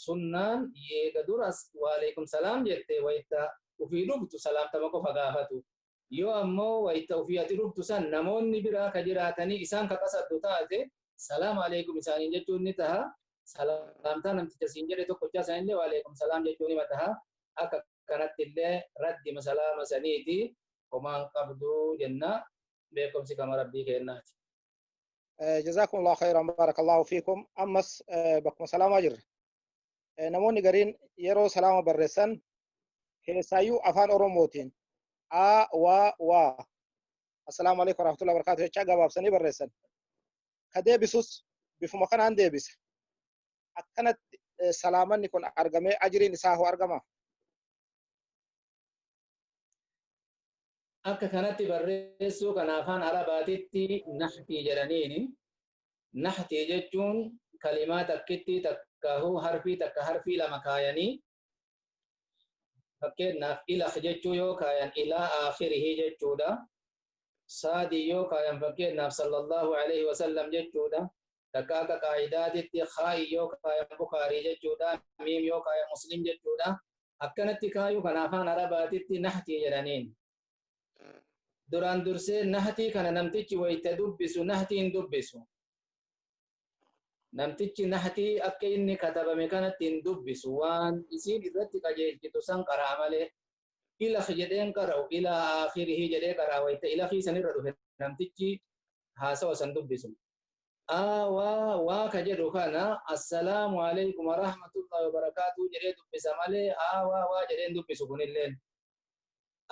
Sunnaan eega duras waalaikum salaam jette, wayita ufii dhuftu salaamtama qofa gaafatu. Yoo ammoo wayita ufii ati dhuftu san namoonni biraa ka jiraatanii isaan ka qasaddu taate, salaam alaikum isaaniin jechuun ni taha. Salaamtaa namticha siin jedhe tokkochaa sanillee waalaikum salaam jechuun ni taha. Akka kanatti illee raddima salaama saniiti homaan qabdu jenna. Beekumsi kama Rabbii kennaati. جزاكم الله خيرا، بارك الله فيكم. Ammas bakkuma salaamaa jirra. Namoonni gariin yeroo salaama barreessan, keessaayyuu afaan Oromootiin, a wa wa assalaamu alaikum warahmatullahi wabarakatuh jechaa gabaabsanii barreessan. Ka deebisus bifuma kanaan deebisa. Akkanatti salaamanni kun argamee ajriin isaa hoo argama? Akka kanatti barreessuu kana afaan Arabaatitti nahtii jedhaniini. Nahtii jechuun kalimaa takkitti takkaahuu harfii takka, harfii lama kaayanii, fakkeenyaaf ilakh jechuu yoo kaayan ilaa aakhirihii jechuudha. Saadii yoo kaayan fakkeenyaaf sallallahu alaihi wasallam jechuudha. Takka akka qaayidaatitti khaa'i yoo kaayan Bukaarii jechuudha. Miim yoo kaayan Muslim jechuudha. Akkanatti kaayuu kana afaan Arabaatitti nahtii jedhaniin. Duraan dursee nahtii kana namtichi wayita dubbisu nahtii hin dubbisu. Namtichi nahtii akka inni katabame kanatti hin dubbisu. Waan isiin irratti qajeelchitu san qara'a malee. Ilakh jedheen qara'u, ilaa aakhirihii jedhee qara'a. Wayita ilakhii sanirra dhufe namtichi haasawa san dubbisu. Aa waa waa ka jedhu kana assalaamu alaikum warahmatullahi wabarakaatuh jedhee dubbisa malee aa waa waa jedheen dubbisu kunilleen.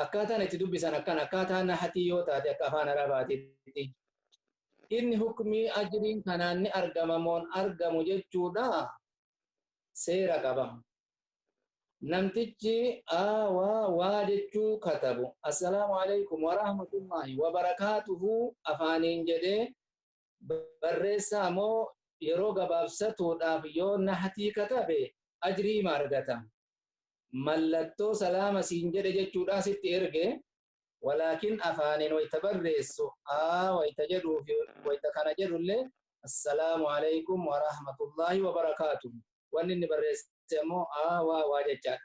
Akkaataan itti dubbisan akkan akkaataa nahtii yoo taate akka afaan Arabaatitti. Inni hukmii ajriin kanaan ni argama moon argamu jechuudha, seera qaba. Namtichi aa waa waa jechuu katabu assalaamu alaikum warahmatullahi wabarakaatuhu afaaniin jedhee barreessaa moo yeroo gabaabsatuudhaaf yoo nahtii katabe ajrii ma argata. Mallattoo salaama siin jedhe jechuudha sitti erge. Walaakin afaaniin wayita barreessu aa wayita jedhuu fi wayita kana jedhullee assalaamu alaikum warahmatullahi wabarakaatuhu. Wanni inni barreesse ammoo aa waa waa jechaadha.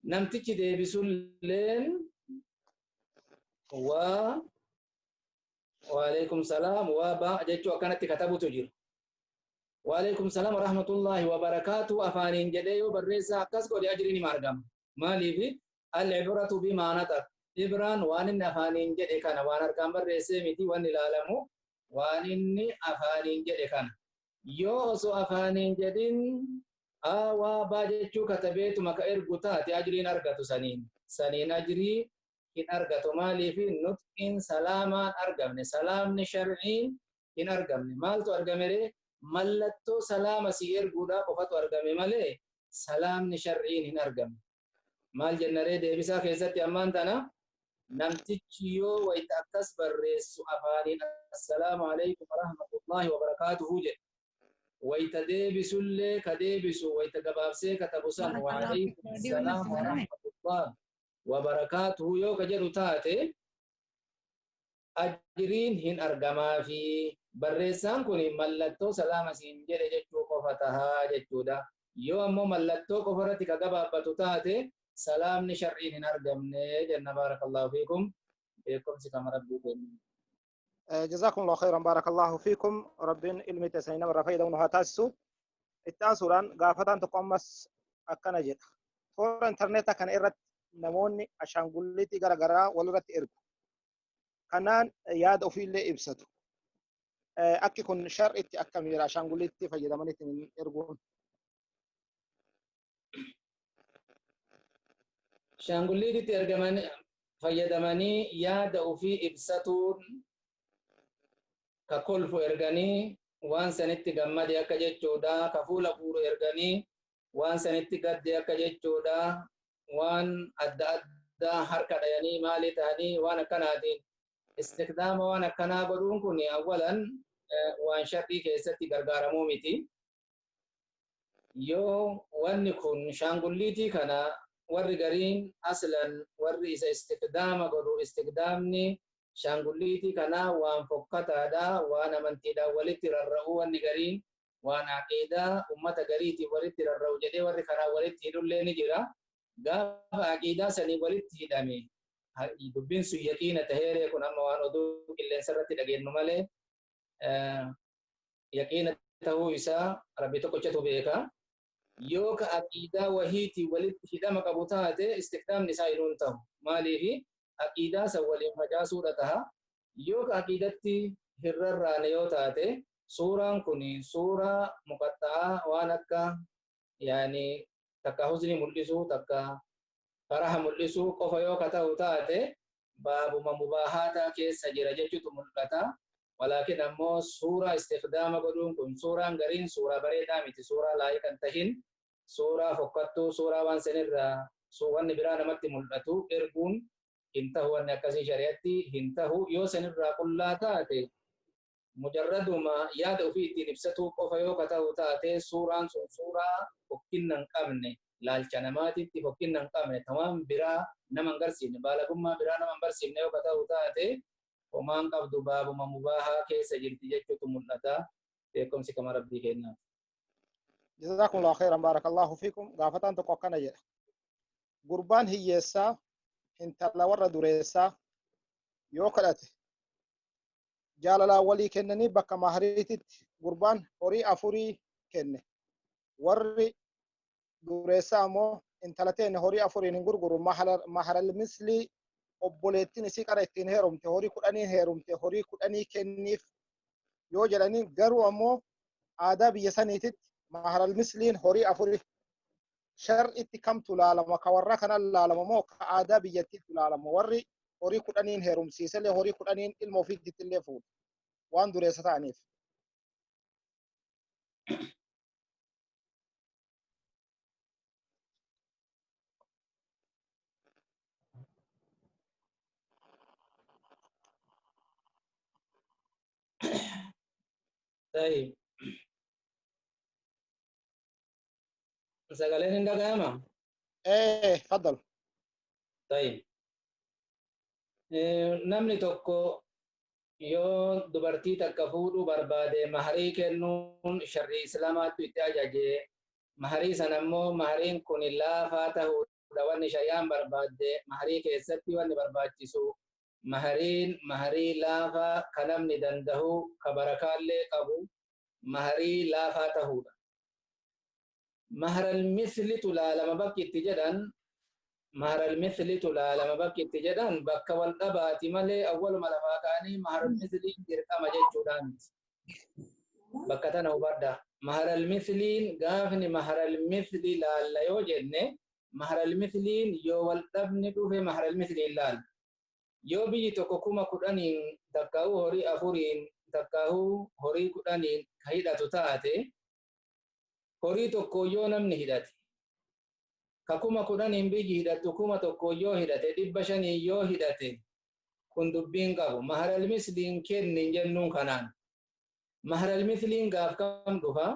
Namtichi deebisulleen waa waalaikum salaam waa baa jechuu akkanatti katabutu jira. Waalaikum salaam warahmatullahi wabarakaatuhu afaaniin jedhee yoo barreessaa akkas godhe ajriin hima argama. Maaliif? Al-ibratu bimaa nataq. Ibraan waan inni afaaniin jedhe kana, waan harkaan barreessee miti wanni ilaalamu, waan inni afaaniin jedhe kana. Yoo osoo afaaniin jedhin aa waa baa jechuu katabeetuma ka ergu taate ajriin argatu saniin. Saniin ajrii hin argatu. Maaliif? Nutqiin salaamaan argamne. Salaamni sharciin hin argamne. Maaltu argame ree? Mallattoo salaama si erguudhaa qofatu argame malee salaamni sharciin hin argamne. Maal jenna ree deebisaa keessatti ammaan tana? Namtichi yoo wayita akkas barreessu afaaniin assalaamu alaikum warahmatullahi wabarakaatuhu jedhe. Wayita deebisullee ka deebisu wayita gabaabsee katabu san waalaikum salaam warahmatullahi wabarakaatuhu yoo ka jedhu taate. Ajriin hin argamaafi. Barreessaan kun mallattoo salaama siin jedhe jechuu qofa tahaa jechuudha. Yoo ammoo mallattoo qofa irratti ka gabaabbatu taate salaamni shar'iin hin argamne jenna. Baarakallahu fiikum. Beekumsi kama Rabbii kennu. Jazakumullahu khairan, barakallahu fiikum. Rabbiin ilmi teessanii namarraa fayyadamu nu haa taasisu. Itti aansuudhaan gaafataan tokko ammas akkana jedha. Toora intarneetaa kana irratti namoonni ashaangulliitii gara garaa walirratti ergu. Kanaan yaada ofiillee ibsatu. Akki kun shar'itti akkamiira ashaangulliitti fayyadamanii ittiin erguun? Ashaangulliititti ergaman fayyadamanii yaada ofii ibsatuun, ka kolfu erganii waan sanitti gammade akka jechuudha. Ka fuula guuru erganii waan sanitti gadde akka jechuudha. Waan adda addaa harka dhayanii maalii ta'anii waan akkanaatiin istikdaama waan akkanaa godhuun kun awwalan waan shar'ii keessatti gargaaramuu miti. Yoo wanni kun shaangulliitii kana warri gariin aslan warri isa istikdaama godhu, istikdaamni shaangulliitii kanaa waan fokkataadha, waan amantiidhaan walitti rarra'uu, wanni gariin waan aqiidaa ummata gariitiin walitti rarra'u jedhee warri kanaa walitti hidhullee ni jira. Gaafa aqiidaa sanii walitti hidhame dubbiin sun yaqiina taheeree, kun amma waan oduu qilleensa irratti dhageenyu malee yaqiina tahuu isaa Rabbi tokkochatu beeka. Yoo ka aqiidaa wahiitiin walitti hidhama qabu taate istikdaamni isaa hinuun ta'u. Maaliifi aqiidaa san waliin facaasuudha taha. Yoo ka aqiidatti hin rarraane yoo taate, suuraan kun suuraa muqaxxa'aa waan akka yaani takka huzni mul'isuu takka faraha mul'isuu qofa yoo ka ta'u taate, baabuma mubaahataa keessa jira jechuutu mul'ata. Walaakin ammoo suuraa istikdaama godhuun kun suuraan gariin suuraa bareedaa miti, suuraa laayiqa hin tahin, suuraa fokkattuu, suuraa waan sanirraa wanni biraa namatti mul'atu erguun hin tahu. Wanni akkasii shari'atti hin tahu. Yoo sanirraa qullaa taate, mujarraduma yaada ofii ittiin ibsatuu qofa yoo ka ta'u taate, suuraan sun suuraa fokkinna hin qabne, laalcha namaatitti fokkinna hin qabne, tawaan biraa nama hin garsiifne, baalagummaa biraa nama hin barsiifne yoo ka ta'u taate, homaan qabdu, baabuma mubaahaa keessa jirti jechuutu mul'ata. Beekumsi kama Rabbii kennaaf. Jazakumullahu khairan, barakallahu fiikum. Gaafataan tokko akkana jedha. Gurbaan hiyyeessaa intala warra dureessaa yoo kadhate, jaalalaan walii kennanii bakka mahariititti gurbaan horii afurii kenne. Warri dureessaa ammoo intala teenne horii afuriin hin gurguru, maharal mislii obboleettiin isii qara ittiin heerumte horii 10n heerumte, horii 10 kenniif yoo jedhanii, garuu ammoo aadaa biyya saniititti maharal misliin horii afurii, shar'itti kamtu laalama? Ka warra kanan laalama moo ka aadaa biyyattiitu laalama? Warri horii 10n heerumsiisellee horii 10n ilma ofiitti illee fuudha waan dureessa ta'aniif. طيب، sagaleen hin dhaga'ama? Ee, faddal. طيب، namni tokko yoo dubartii takka fuudhuu barbaade, maharii kennuun sharrii islaamaatti itti ajaje. Maharii sana immoo mahariin kun laafaa ta'uudha wanni shari'aan barbaadde. Maharii keessatti wanni barbaachisu mahariin maharii laafaa ka namni danda'u, ka barakaallee qabu, maharii laafaa ta'uudha. Maharal mislitu laalama bakki itti jedhan, maharal mislitu laalama bakki itti jedhan bakka wal dhabaati malee awwaluma lafaa ka'anii maharal misliin dirqama jechuudhaan miti. Bakka tana hubadha. Maharal misliin gaafni maharal misli laalla yoo jenne, maharal misliin yoo wal dhabni dhufe maharal misliin laalla. Yoo biyyi tokko 10,000n takkaa'uu horii afuriin takkaa'uu horii 10n ka hidhatu taate, horii tokko yoo namni hidhate, ka 10,000n biyyi hidhattu 1,000 yoo hidhate, 500n yoo hidhate, kun dubbiin qabu. Maharal misliin kennin jennuun kanaan. Maharal misliin gaaf kam dhufa?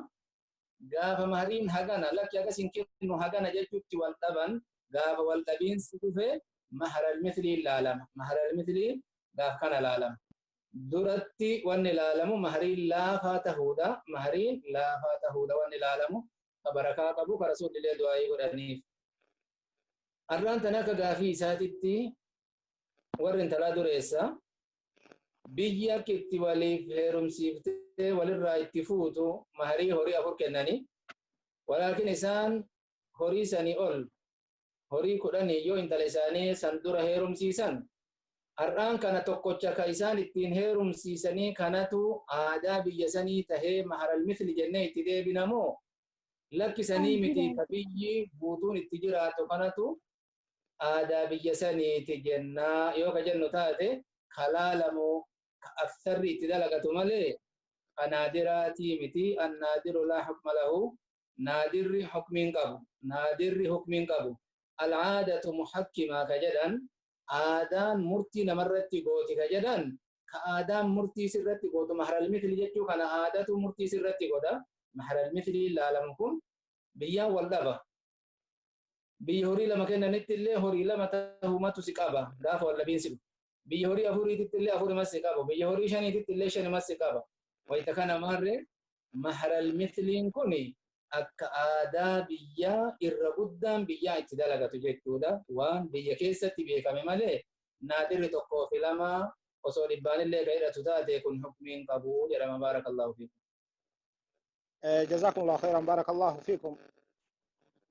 Gaafa mahariin hagana, lakki hagas hin kennu, hagana jechuutti wal dhaban, gaafa wal dhabiinsi dhufe maharal misliin laalama. Maharal misliin gaaf kana laalama. Duratti wanni ilaalamu mahariin laafaa tahuudha. Mahariin laafaa tahuudha wanni ilaalamu ka barakaa qabu ka rasuulillee du'aayii godhaniif. Har'aan tana akka gaafii isaatitti warri intalaa dureessa biyyi akka itti waliif heerumsiiftee walirraa itti fuutu maharii horii 4 kennanii, walaakin isaan horii sanii ol horii 10 yoo intala isaanii san dura heerumsiisan, har'aan kana tokkocha ka isaan ittiin heerumsiisanii kanatu aadaa biyya sanii tahee maharal mithli jennee itti deebinamoo lakkisanii miti ka biyyi guutuun itti jiraatu kanatu aadaa biyya saniiti jennaa yoo ka jennu taate kalaalamu ka aksarri itti dalagatu malee ka naadiraatii miti. Annaadiru laa hukma lahu, naadirri hukmiin qabu, naadirri hukmiin qabu. Alcaadatu muhakkimaa ka jedhan, aadaan murtii namarratti gooti ka jedhan, ka aadaan murtii sirratti gootu maharal mithli jechuu kana aadatu murtii sirratti godha. Maharal mithli ilaalamu kun biyyaan wal dhaba. Biyya horii 2 kennanitti illee horii 2 tahumatu si qaba gaafa wal dhabiinsi dhufu. Biyya horii 4titti illee 4 si qaba. Biyya horii 5titti illee 5 si qaba. Wayita kana maarree maharal mithliin kun akka aadaa biyyaa irra guddaan biyyaa itti dalagatu jechuudha. Waan biyya keessatti beekame malee naadirri 1 fi 2 osoo dhibbaan illee ka hidhatu taate kun hukmiin qabu jedhama. Baarakallahu fiikum. Jazakumullahu khairan, barakallahu fiikum.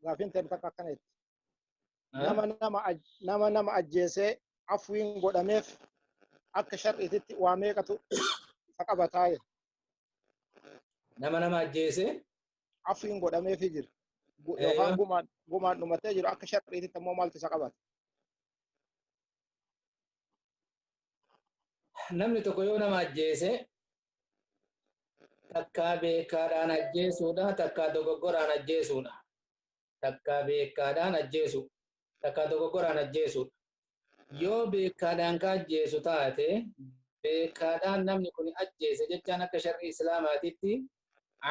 Gaafiin ta'e takka akkanatti. Nama nama ajjeesee afwiin godhameef akka shar'iititti waa meeqatu isa qabataa? Nama nama ajjeesee afwiin godhameefii jira. Yookaan gumaan dhumatee jiru akka shar'iititti ammoo maaltu isa qabata? Namni tokko yoo nama ajjeese takkaa beekaadhaan ajjeesuudha, takkaa dogoggoraan ajjeesuudha. Takkaa beekaadhaan ajjeesu, takkaa dogoggoraan ajjeesuudha. Yoo beekaadhaan ka ajjeesu taate, beekaadhaan namni kun ajjeese jechaan akka shar'ii islaamaatitti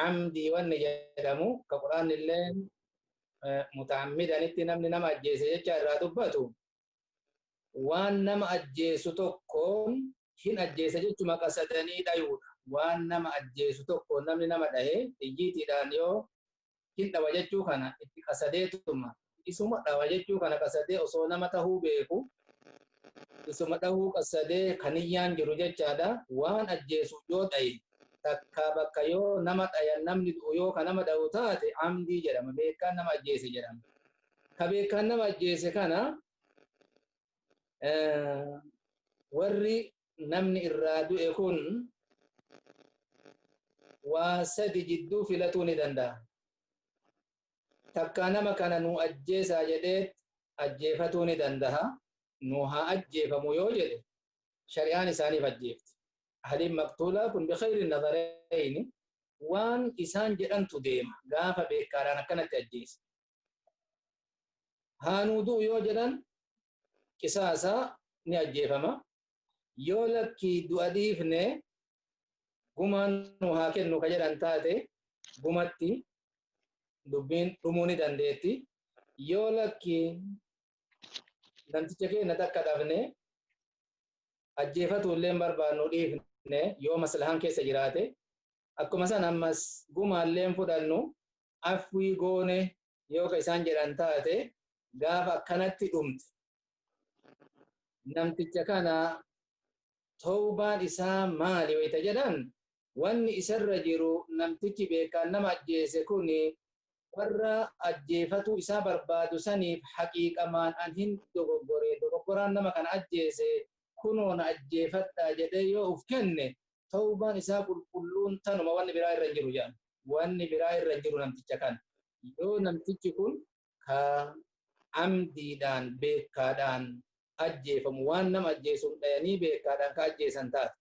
amdii wanni jedhamu ka quraanni illee mutaammidanitti namni nama ajjeese jecha irraa dubbatu, waan nama ajjeesu tokkoon hin ajjeese jechuma qasadanii dhayuudha. Waan nama ajjeesu tokkoon namni nama dhahee xiyyiitiidhaan yoo hin dhawa jechuu kana itti qasadeetuma isuma dhawa jechuu kana qasadee osoo nama tahuu beeku isuma dhahuu qasadee kaniyyaan jiru jechaadha. Waan ajjeesu yoo dhaye takka bakka yoo nama dhayan namni du'u yoo ka nama dhahu taate amdii jedhama, beekaan nama ajjeese jedhama. Ka beekaan nama ajjeese kana warri namni irraa du'e kun waa sadi jidduu filatuu ni danda'a. Takka nama kana nu ajjeesaa jedhee ajjeefatuu ni danda'a. Nu haa ajjeefamu yoo jedhe shari'aan isaaniif ajjeefti. Ahliin maqtuulaa kun bikhayri nazarayni waan isaan jedhantu deema gaafa beekaadhaan akkanatti ajjeese. Haa nuu du'u yoo jedhan qisaasaa ni ajjeefama. Yoo lakkii du'a dhiifne gumaan nu haa kennu ka jedhan taate gumatti dubbiin dhumuu ni dandeetti. Yoo lakkii namticha keenya takka dhabne ajjeefatu illee barbaannu dhiifne yoo maslahaan keessa jiraate akkuma san ammas gumaallee fudhannu afwii goone yoo ka isaan jedhan taate gaafa akkanatti dhumte namticha kana tawbaan isaa maali wayita jedhan, wanni isarra jiru namtichi beekaan nama ajjeese kuni warra ajjeefatu isaa barbaadu saniif haqiiqamaan an hin dogoggore, dogoggoraan nama kana ajjeese, kunoo na ajjeefadhaa jedhee yoo uf kenne tawbaan isaa qulqulluun tanuma, wanni biraa irra hin jiru jedhan. Wanni biraa irra hin jiru namticha kana. Yoo namtichi kun ka amdiidhaan beekaadhaan ajjeefamu waan nama ajjeesuun dhayanii beekaadhaan ka ajjeesan taate.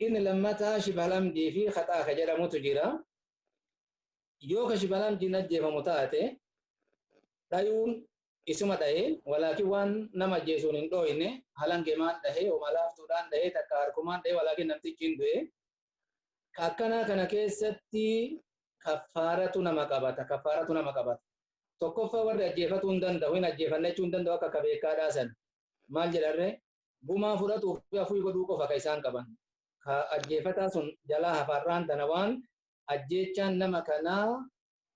Inni lammataa shibhal amdii fi khaxaa ka jedhamutu jira. Yoo ka shibhal amdiin ajjeefamu taate dhayuun isuma dhahee, walaakin waan nama ajjeesuun hin dhooyne, halangemaan dhahee, homa laaftuudhaan dhahee, takka harkumaan dhahee, walaakin namtichi hin du'e. Ka akkanaa kana keessatti kaffaaratu nama qabata, kaffaaratu nama qabata. Tokkoffaa warri ajjeefatuu hin danda'u, hin ajjeefanne jechuu hin danda'u akka ka beekaadhaa san. Maal jedharre? Gumaa fudhatuu fi afuu godhuu qofa ka isaan qaban. Ka ajjeefataa sun jalaa hafarraan tana waan ajjeechaan nama kanaa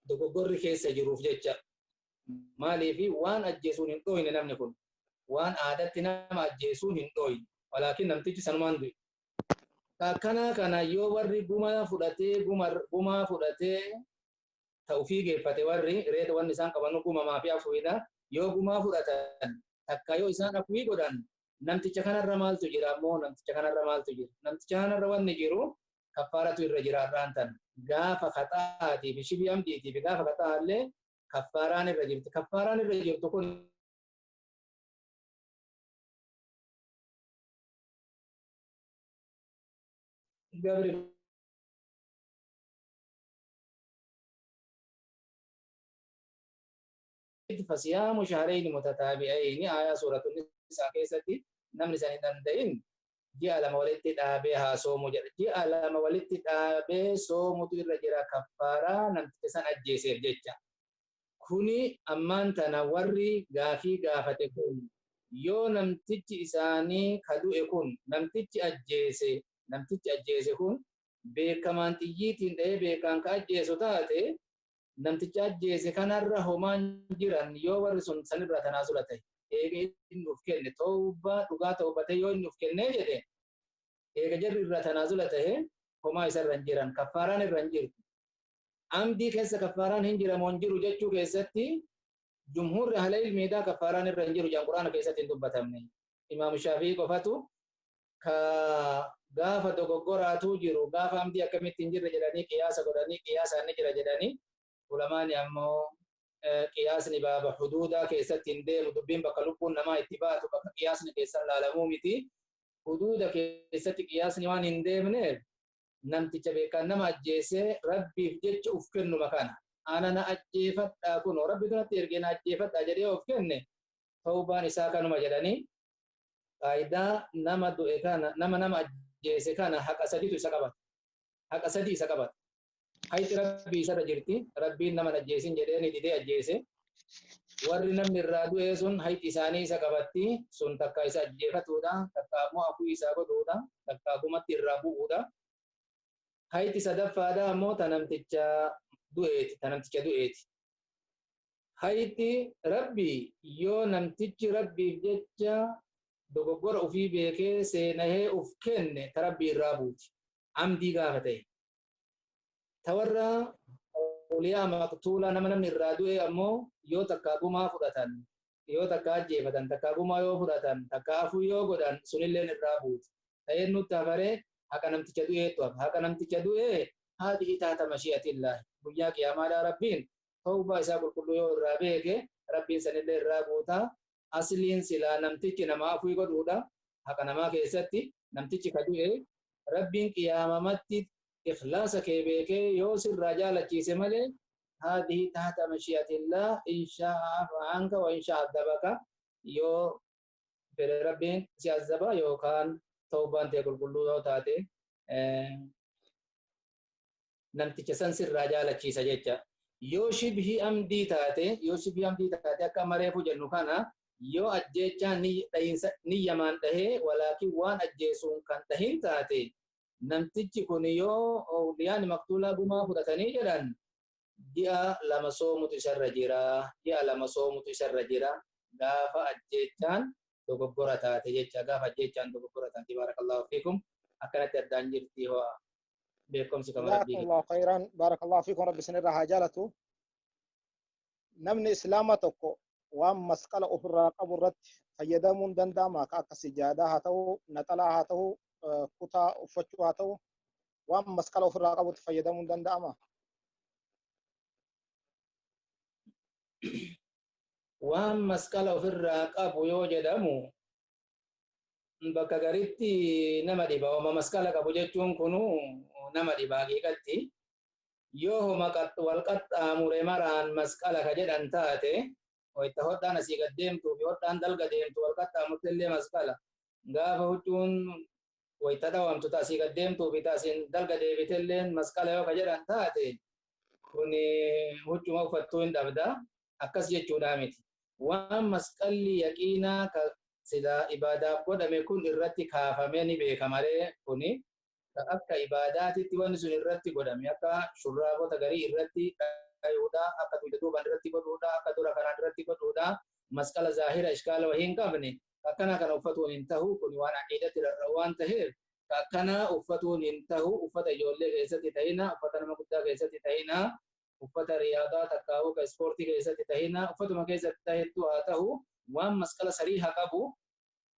dogoggorri keessa jiruuf jecha. Maaliifi waan ajjeesuun hin dhooyne namni kun. Waan aadatti nama ajjeesuun hin dhooyne. Walaakin namtichi sanumaan du'e. Akkanaa kana yoo warri gumaa fudhatee gumaa fudhatee ta ufii geeffate warri reeta wanni isaan qaban gumamaa fi afuidha. Yoo gumaa fudhatan takka yoo isaan afuii godhan namticha kanarra maaltu jira ammoo namticha kanarra maaltu jira. Namticha kanarra wanni jiru kaffaaratu irra jira har'aan tan. Gaafa kaxaatii fi shibii amdiitii fi gaafa kaxaallee kaffaaraan irra jirti. Kaffaaraan irra jirtu kun gabri fasiyaamu shahrayni mutataabi'ayni aayaa suuratu nisaa keessatti namni san hin danda'in ji'a lama walitti dhaabee haa soomu jedha. Ji'a lama walitti dhaabee soomutu irra jira kaffaaraa namticha san ajjeeseef jecha. Kuni ammaan tana warri gaafii gaafate kun yoo namtichi isaanii ka du'e kun namtichi ajjeese kun beekamaan xiyyiitiin dha'ee beekaan ka ajjeesu taate namticha ajjeese kanarra homaan jiran yoo warri sun sanirra tanaasula ta'e eega inni uf kenne tawbaa dhugaa tawbatee yoo inni uf kennee jedhe eega jarri irra tanaasula ta'e homaa isarra hin jiran kaffaaraan irra hin jirtu. Amdii keessa kaffaaraan hin jiramoo hin jiru jechuu keessatti jumhuurri ahla ilmiidhaa kaffaaraan irra hin jiru jedhan Quraana keessatti hin dubbatamne. Imaamu Shaafii qofatu ka gaafa dogoggoraatu jiru gaafa amdii akkamitti hin jirre jedhanii qiyaasa godhanii qiyaasaan ni jira jedhanii ulamaani ammoo qiyaasni baaba huduudaa keessatti hin deemu dubbiin bakka lubbuun namaa itti baatu bakka qiyaasni keessan laalamuu miti. Huduuda keessatti qiyaasni waan hin deemneef namticha beekaan nama ajjeesee rabbiif jecha uf kennuma kana. Ana na ajjeefadhaa kunoo rabbi tunatti ergee na ajjeefadhaa jedhee of kenne tawbaan isaa kanuma jedhanii faayidaa nama du'e kana nama nama ajjeese kana haqa sadiitu isa qabata. Haqa sadii isa qabata. Hayti rabbii isarra jirti rabbiin nama ajjeesin jedhee ni didee ajjeese. Warri namni irraa du'e sun hayti isaanii isa qabatti sun takka isa ajjeefatuudha takka ammoo afuu isaa godhuudha takka gumatti irraa bu'uudha. Hayti sadaffaadha ammoo ta namticha du'eeti. Hayti rabbii yoo namtichi rabbiif jecha dogoggora ufii beekee seenahee uf kenne ta rabbii irraa buuti. Amdii gaafa ta'e. Ta warra awliyaa maqtuulaa nama namni irraa du'e ammoo yoo takkaa gumaa fudhatan yoo takkaa ajjeefatan takkaa gumaa yoo fudhatan takkaa afuu yoo godhan sunilleen irraa buuti. Ta'een nutti hafaree haqa namticha du'eetu hafa. Haqa namticha du'ee haadhi taata mashi'atillaahi. Guyyaa qiyaamaadhaa rabbiin tawbaa isaa qulqulluu yoo irraa beeke rabbiin sanillee irraa guutaa. Asliin silaa namtichi nama afuu godhuudha. Haqa namaa keessatti namtichi ka du'e rabbiin qiyaamamatti ikhlaasa kee beekee yoo sirraa jaalachiise malee haadhi taata mashi'atillaa inshaa anka wa inshaa addabaka yoo fedhe rabbiin si azaba yookaan tawbaan ta'e qulqulluu yoo taate namticha san sirraa jaalachiisa jecha. Yoo shibhii amdii taate akka mareefu jennu kana yoo ajjeechaa niyyamaan dhahee walaakin waan ajjeesuun kan dhahin taate namtichi kun yoo awliyaan maqtuulaa gumaa fudhatanii jedhan ji'a lama soomutu isarra jira. Ji'a lama soomutu isarra jira. Gaafa ajjeechaan dogoggora taate jecha. Gaafa ajjeechaan dogoggora taate. Baarakallahu fiikum. Akkanatti addaan jirti ho'a. Beekumsi kama rabbii. Jazakumullahu khairan. Baarakallahu fiikum. Rabbi isinirraa haa jaalatu. Namni islaama tokko waan masqala ofirraa qabu irratti fayyadamuun danda'ama. Akka sijaadaa haa ta'u, naxalaa haa ta'u, kutaa uffachuu haa ta'u, waan masqala ofirraa qabutti fayyadamuun danda'ama. Waan masqala ofirraa qabu yoo jedhamu bakka garitti nama dhiba. Homa masqala qabu jechuun kunu nama dhiba haqiiqatti. Yoo homa wal qaxxaamure maraan masqala ka jedhan taate wayita hodhaan asii gad deemtuu fi hodhaan dalga deemtu wal qaxxaamurte illee masqala. Gaafa huccuun wayita dhawamtu taasii gad deemtuu fi taasiin dalga deebite illee masqala yoo ka jedhan taate kun huccuma uffattuu hin dhabda. Akkas jechuudhaa miti. Waan masqalli yaqiinaa ka silaa ibaadaaf godhame kun irratti kaafamee ni beekamaree kuni akka ibaadaatitti wanni sun irratti godhame akka shurraabota garii irratti dhayuudha akka dugda duubaan irratti godhuudha akka dura kanaan irratti godhuudha masqala zaahira ishkaala wahii hin qabne akkana kana uffatuun hin tahu kun waan aqiidatti rarra'u waan taheef akkana uffatuun hin tahu uffata ijoollee keessatti tahina uffata nama guddaa keessatti tahina uffata riyaadaa takkaa'uu ka ispoortii keessatti tahina uffatuma keessatti tahettu haa tahu waan masqala sariiha qabu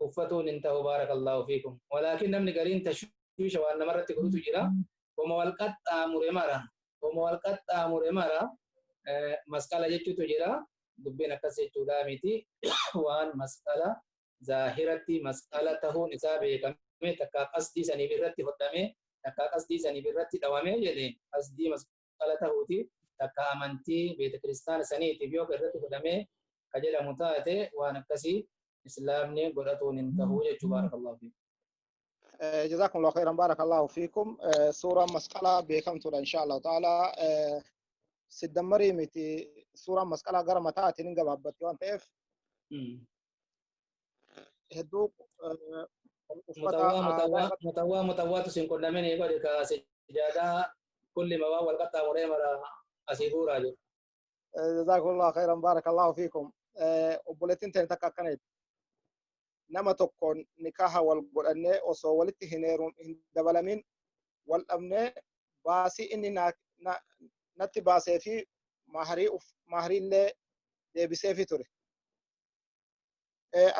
uffatuun hin tahu baarakallaahu fiikum walaakin namni gariin tashwiisha waan namarratti godhutu jira homa wal qaxxaamure mara homa wal qaxxaamure mara masqala jechuutu jira dubbiin akkas jechuudha miti waan masqala zaahiratti masqala tahuun isaa beekame takkaa qasdii saniif irratti hodhame takkaa qasdii saniif irratti dhawame jedhe qasdii masqala tahuuti takka amantii beeta kiristaana saniitiif yoo irratti godhame ka jedhamu taate waan akkasii islaamni godhatuun hin tahuu jechuu baarakallahu fiikum. جزاكم الله خيرا بارك الله فيكم. سورة مسألة بكم إن شاء الله تعالى سدمري متي سورة مسألة غير متاعتي نجا بابتي وان تف هدوك متوا متوا متوا متوا تسين كنا من يقول كسجادة كل ما هو القطع مريم أسيبورا جو. جزاكم الله خيرا بارك الله فيكم. obboleettiin teenya takka akkana jetti. Nama tokkoon nikaaha wal godhannee osoo walitti hin heeruun hin dabalamin wal dhabnee baasii inni natti baasee fi mahariillee deebiseefi ture.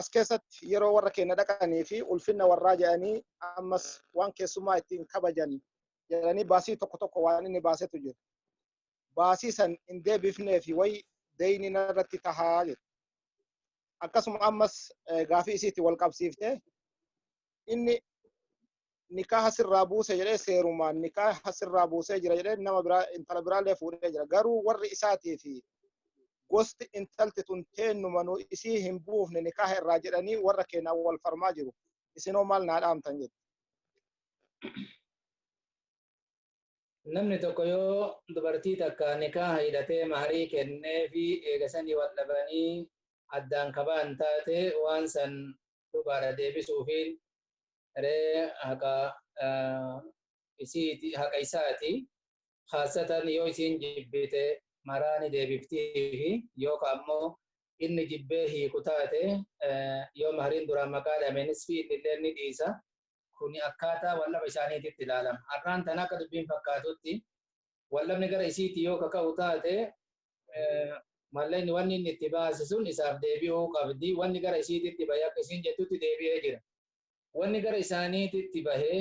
As keessatti yeroo warra keenya dhaqanii fi ulfinna warraa jedhanii ammas waan keessummaa ittiin kabajan jedhanii baasii tokko tokko waan inni baasetu jira. Baasii san hin deebifnee fi wayi deyni narratti tahaa jedhu. Akkasuma ammas gaafii isiitti wal qabsiiftee inni nikaaha sirraa buuse jedhee seerumaan nikaaha sirraa buusee jira jedhee nama biraa intala biraallee fuudhee jira. Garuu warri isaatii fi gosti intalti tun teennumanuu isii hin buufne nikaaha irraa jedhanii warra keenyaan wal farmaa jiru. Isinoo maal naa dhaamtan jedhu. Namni tokko yoo dubartii takka nikaaha hidhatee maharii kennee fi eegasanii wal dhabanii addaan kabaan taate waan san dhugaadha deebisuufiin ree haqa isiiti haqa isaati khaasatan yoo isiin jibbite maraani deebiftiifi yookaan ammoo inni jibbee hiiku taate yoo mahariin duraan maqaa dhame nisfi innillee ni dhiisa. Kuni akkaataa wallaba isaaniititti ilaalama. Har'aan tana akka dubbiin fakkaatutti wallabni gara isiitti yoo kaka'u taate mallaqni wanni inni itti baase sun isaaf deebi'uu qabdi. Wanni gara isiititti bahe akka isiin jettutti deebi'ee jira. Wanni gara isaaniititti bahee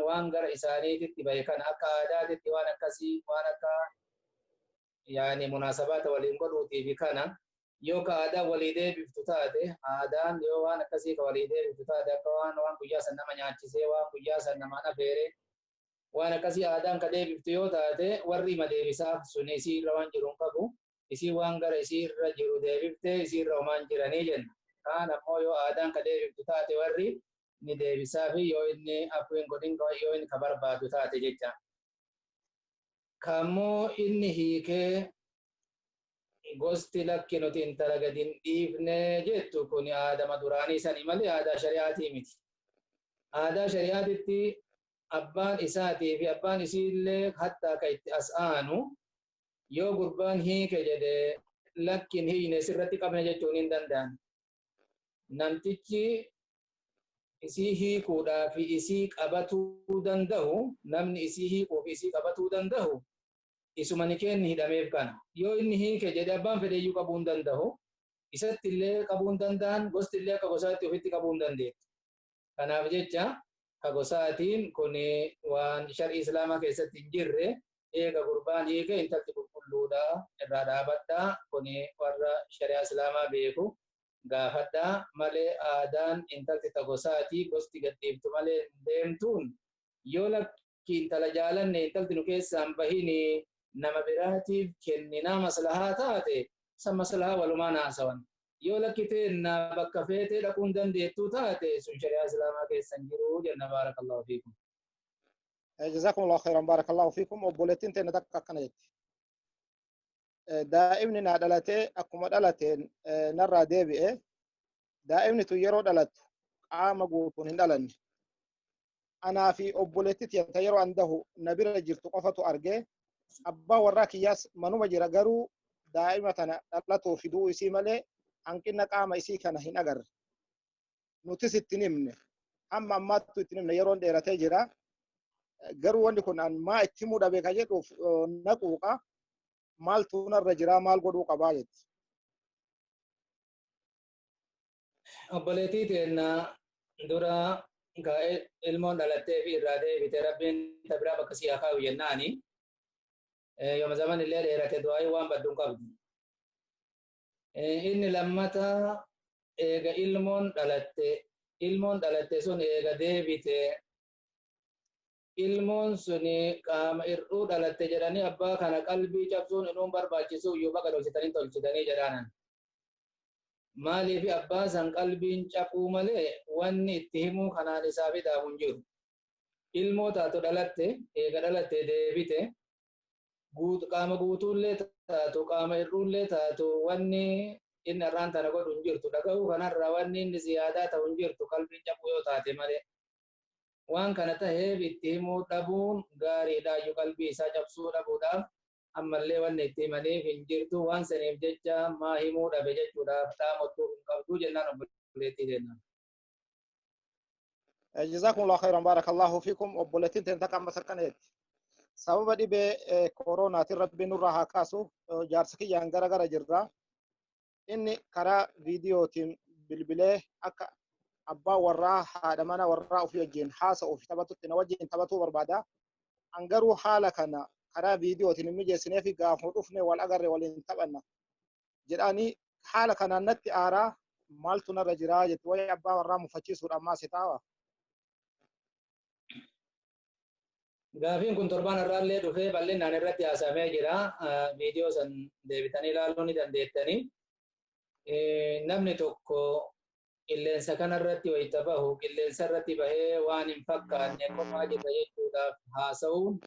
waan gara isaaniititti bahe kana akka aadaatitti waan akkasii waan akka yaani munaasabaata waliin godhuutiifi kana yoo ka aadaa walii deebiftu taate aadaan yoo waan akkasii ka walii deebiftu taate akka waan waan guyyaa san nama nyaachisee waan guyyaa san namaan afeere waan akkasii aadaan ka deebiftu yoo taate warri ima deebisaaf sun isii irra waan jiru hin qabu isii waan gara isii irra jiru deebiftee isii irra homaan jiranii jenna. Kaan ammoo yoo aadaan ka deebiftu taate warri ni deebisaafi yoo inni afuu hin godhin yoo inni ka barbaadu taate jecha. Kammoo inni hiikee gosti lakki nuti intala gadi hin dhiifne jettu kun aadama duraanii sanii malee aadaa shari'aatii miti. Aadaa shari'aatitti abbaan isaatii fi abbaan isiillee hattaa ka itti as aanu yoo gurbaan hiike jedhee lakki hin hiikne sirratti qabne jechuun hin danda'an. Namtichi isii hiikuudhaa fi isii qabatuu danda'u namni isii hiikuu fi isii qabatuu danda'u isuma ni kenni hidhameef kana. Yoo inni hiike jedhee abbaan fedheeyyuu qabuu hin danda'u. Isatti illee qabuu hin danda'an gosti illee akka gosaatti ofitti qabuu hin dandeettu. Kanaaf jecha ka gosaatiin kun waan shar'ii islaamaa keessatti hin jirre eega gurbaan hiike intalti qulqulluudha irraa dhaabadhaa kun warra shari'aa islaamaa beeku gaafadhaa malee aadaan intalti ta gosaatii gosti gadhiiftu malee hin deemtuun yoo lakki intala jaalanne intalti nu keessaan bahini nama biraatiif kenninaa maslahaa taate san maslahaa walumaan haasawan. Yoo lakki teenna bakka feetee dhaquun dandeettuu taate sun shari'aa islaamaa keessan jiru jenna baarakallahu fiikum. جزاكم الله خيرا بارك الله فيكم. obboleettiin teenya takka akkana jetti. Daa'imni naa dhalatee akkuma dhalateen narraa deebi'e Daa'imni tun yeroo dhalattu qaama guutuun hin dhalanne. Anaa fi obboleetti tiyya yeroo an dahu na bira jirtu qofatu argee, abbaa warraa kiyyaas manuma jira, garuu daa'ima tana dhalatuu fi du'uu isii malee hanqina qaama isii kana hin agarre. Nutis itti himne. Hamma ammaattu itti himne, yeroon dheeratee jira. Garuu wanni kun an maa itti himuu dhabe ka jedhuuf na quuqa. Maaltu narra jira, maal godhuu qabaa jetti. Obboleettii teenna dura ilmoon dhalattee fi irraa deebite, Rabbiin ta biraa bakka si haa kaa'u jennaani. Yooma zaman illee dheerate du'aayii waan badduun qabdu. Inni lammata, eega ilmoon dhalatte sun eega deebite, ilmoon sun qaama hir'uu dhalatte jedhanii abbaa kana qalbii cabsuun inuun barbaachisu iyyuu baqa tolchitanii tolchitanii jedhaanan. Maaliif abbaa san qalbiin cabuu malee wanni itti himuu kanaan isaa fidaamu hin jiru. Ilmoo taatu dhalatte, eega dhalatte deebite, qaama guutuullee taatu, qaama hir'uullee taatu, wanni inni har'aan tana godhu hin jirtu. Dhaga'uu kanarraa wanni inni ziyaadaa ta'u hin jirtu, qalbiin cabuu yoo taate malee. Waan kana ta'eef itti himuu dhabuun gaariidha iyyuu, qalbii isaa cabsuu dhabuudhaaf ammallee wanni itti himaniif hin jirtu. Waan saniif jecha maa himuu dhabe jechuudhaaf dhaamottuu hin qabdu jennaan obboleettii jennaan. جزاكم الله خيرا، بارك الله فيكم. Obboleettiin teen takka ammas akkana jetti. Sababa dhibee koronaatiin, Rabbiin nurraa haa kaasu, jaarsa kiyyaan gara gara jirra. Inni karaa viidiyootiin bilbilee akka abbaa warraa haadha mana warraa ofii wajjin haasa'uu fi taphatutti na wajjin taphatuu barbaada. An garuu haala kana karaa viidiyootiin hin mijeessinee fi gaafuma dhufne wal agarre waliin taphanna jedhanii haala kanaan natti aaraa, maaltu narra jiraa jetti. Wayi abbaa warraa mufachiisuudha ammaa si taawa. Gaafiin kun torbaan irraallee dhufee bal'inaan irratti haasamee jira. Viidiyoo san deebitanii ilaaluu ni dandeettanii. Namni tokko qilleensa kanarratti wayita bahu, qilleensa irratti bahee waan hin fakkaanne kophaa jirra jechuudhaaf haasa'uun,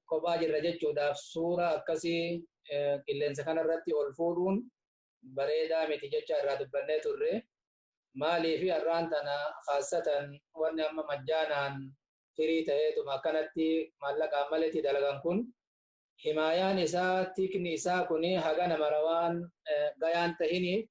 kophaa jirra jechuudhaaf suura akkasii qilleensa kanarratti ol fuudhuun bareedaa miti jecha irraa dubbannee turre. Maaliif har'aan tana kaassatan wanni amma majjaanaan firii ta'eetuma akkanatti maallaqaan maletti dalagan kun, himaayaan isaa, tikni isaa kun haga mara waan gayaan tahiniif,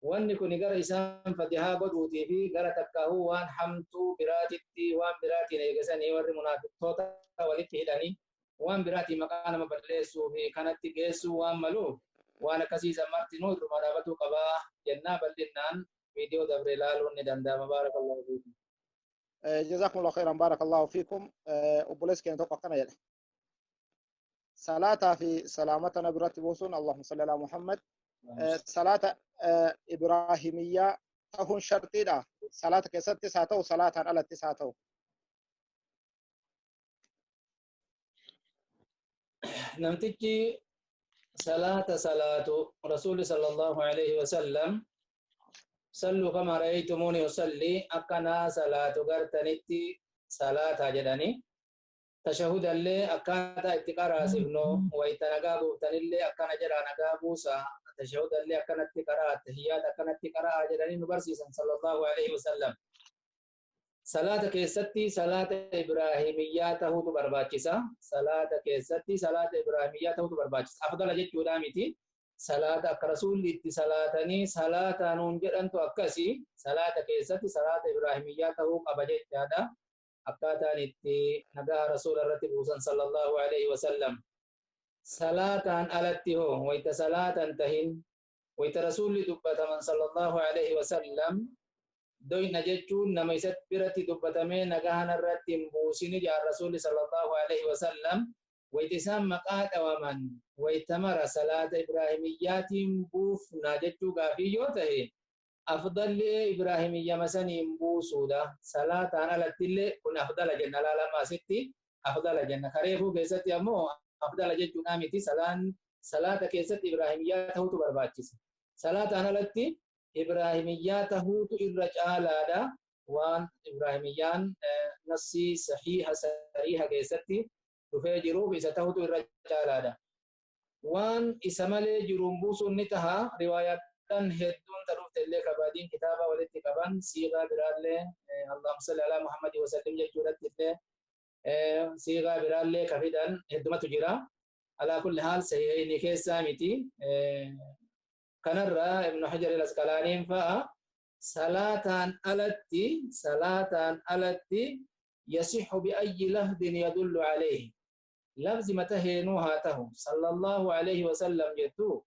wanni kun gara isaan fatihaa godhuutii fi gara takkaahuu waan hamtuu biraatitti, waan biraatiin eegasanii warri munaafiqtoota walitti hidhanii waan biraatiin maqaa nama balleessuu fi kanatti geessuu waan maluuf, waan akkasiisan martinuu irruma dhaabatuu qabaa jennaa. Bal'innaan viidiyoo dabre ilaaluun ni danda'ama. بارك الله فيكم. جزاكم الله خيرا، بارك الله فيكم. Obboleessi keenya tokko akkana jedhe. Salaataa fi salaamata na biratti buusuun، اللهم صل على محمد. Salaata Ibraahimiyyaa ta'uun sharxiidha. Salaata keessattis haa ta'u, salaataan alattis haa ta'u. Namtichi salaata salaatu, Rasuulli صلى الله عليه وسلم "صلوا كما رأيتموني أصلي", akkanaa salaatu gartanitti salaata jedhani. Tashahudallee akkaataa itti qaraasifnu, wayita nagaa buuftanillee akkana jedhaa nagaa buusa, tashahudallee akkanatti qaraa, tahiyyaata akkanatti qaraa jedhanii nu barsiisan صلى الله عليه وسلم. Salaata keessatti salaata Ibraahimiyyaa ta'uutu barbaachisa. Salaata keessatti salaata Ibraahimiyyaa ta'uutu barbaachisa. Afdala jechuudha miti. Salaata akka Rasuulli itti salaatanii salaata nuun jedhantu akkasi. Salaata keessatti salaata Ibraahimiyyaa ta'uu qaba jechaadha. Akkaataan itti nagaa Rasuula irratti buusan صلى الله عليه وسلم. Salaataan alatti hoo, wayita salaatan tahin, wayita Rasuulli dubbataman صلى الله عليه وسلم, doyna jechuun nama isatti biratti dubbatamee nagahan irratti hin buusini jaan Rasuulli صلى الله عليه وسلم. Wayita isaan maqaa dhawaman, wayita mara salaata Ibraahimiyyaatiin buufna jechuu gaafii yoo tahe, afdalli Ibraahimiyyama saniin buusuudha. Salaataan alattillee kun afdala jenna. Laalama asitti afdala jenna. Kareefuu keessatti ammoo afdala jechuudha miti. Salaata keessatti Ibraahimiyyaa ta'utu barbaachisa. Salaataan alatti Ibraahimiyyaa tahuutu irra caalaadha. Waan Ibraahimiyyaan nassii sahiiha sariiha keessatti dhufee jiruuf isa tahutu irra caalaadha. Waan isa malee jiruun buusuun ni taha. Riwaayaa Kan hedduun ta dhufte illee kabaadiin kitaaba walitti qaban siiqaa biraallee Allahumma salli alaa Muhammadin wa sallim jechuudhatti illee siiqaa biraallee ka fidan heddumatu jira. Alaa kulli haal sahiihayni keessaa miti. Kanarra Ibnu Hajar al-Asqalaaniin fa'a salaataan alatti yasixu biayyi lafdin yadullu alayhi, lafzi mata heenuu haa tahu, sallallahu alayhi wasallam jettu,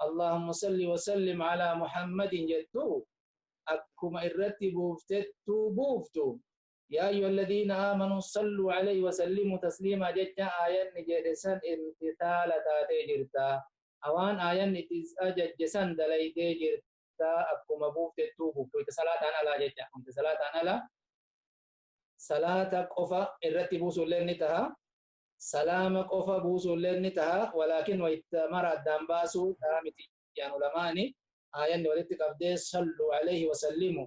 allahumma salli wasallim ala Muhammadin jettu, akkuma irratti buuftettuu buuftu, yaa ayyuha alladhiina aamanuu salluu alayhi wasallimuu tasliimaa jecha aayanni jedhe san imtithaala taatee jirta, awaan aayanni itti ajajje san dalaydee jirta. Akkuma buuftettuu buuftu itti salaataan alaa jecha, wanti salaataan alaa salaata qofa irratti buusullee ni taha, salaama qofa buusullee ni taha, walaakin wayta mara addaan baasuu taha miti jaan ulamaani. Aayanni walitti qabdee sallu alayhi wasallimu,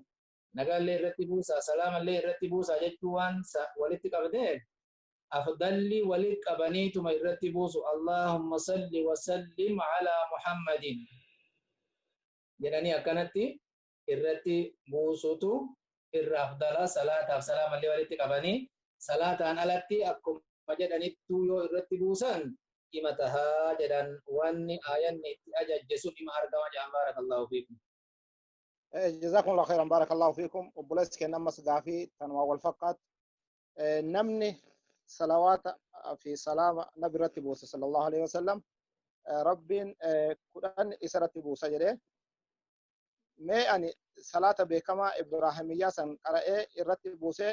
nagaallee irratti buusaa, salaamallee irratti buusaa jechuu waan walitti qabdee, afdalli walitti qabaniituma irratti buusu, allahumma salli wasallim alaa Muhammadin jedhanii akkanatti irratti buusutu irra afdala. Salaataaf salaamallee walitti qabanii salaataan alatti akkuma jedhanittuu yoo irratti buusan dhima tahaa jedhan, wanni aayanni itti ajajje sun dhima argama jedhan. Baarakallahu fiikum. جزاكم الله خيرا، بارك الله فيكم. Obboleessi keenya ammas gaafii tanuma wal fakkaatu, namni salawaata fi salaama nabi irratti buuse sallallahu alaihi wasallam, rabbiin 10 isa irratti buusa jedhee, mee ani salaata beekamaa Ibraahimiyyaa san qara'ee irratti buusee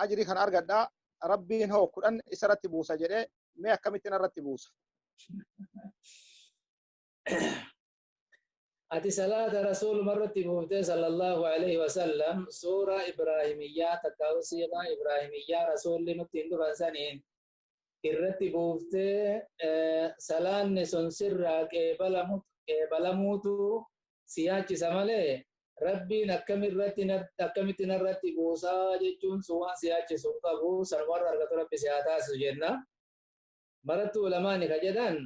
ajrii kan argadhaa, rabbiin hoo 10 isa irratti buusa jedhee, mee akkamittiin irratti buusa? Ati salaata rasuuluma irratti buuftee sallallahu alaihi wasallam, suuraa Ibraahimiyyaa takkaa'u siiqaa Ibraahimiyyaa rasuulli nutti hin dhufan saniin irratti buuftee, salaanni sun sirraa qeebalamuutu si yaachisa malee, rabbiin akkamitti narratti buusaa jechuun sun waan si yaachisu hin qabu. Sanumarra argatu rabbi si haa taasisu jenna. Marattu ulamaani ka jedhan,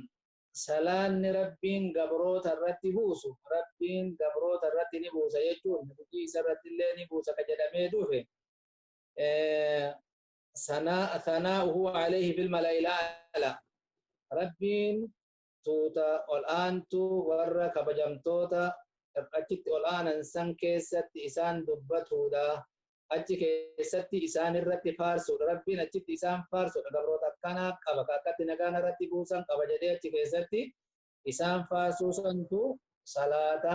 salaanni rabbiin gabroota irratti buusu, rabbiin gabroota irratti ni buusa jechuun hojii isa irratti illee ni buusa ka jedhamee dhufe, thanaa'uhu alayhi fil mala'il a'la, rabbiin tuuta ol aantuu warra kabajamtoota achitti ol aanan san keessatti isaan dubbatuudha, achi keessatti isaan irratti faarsuudha, rabbiin achitti isaan faarsuudha, gabroota akkanaa qaba ka akkatti nagaan irratti buusan qaba jedhee achi keessatti isaan faarsuu santu salaata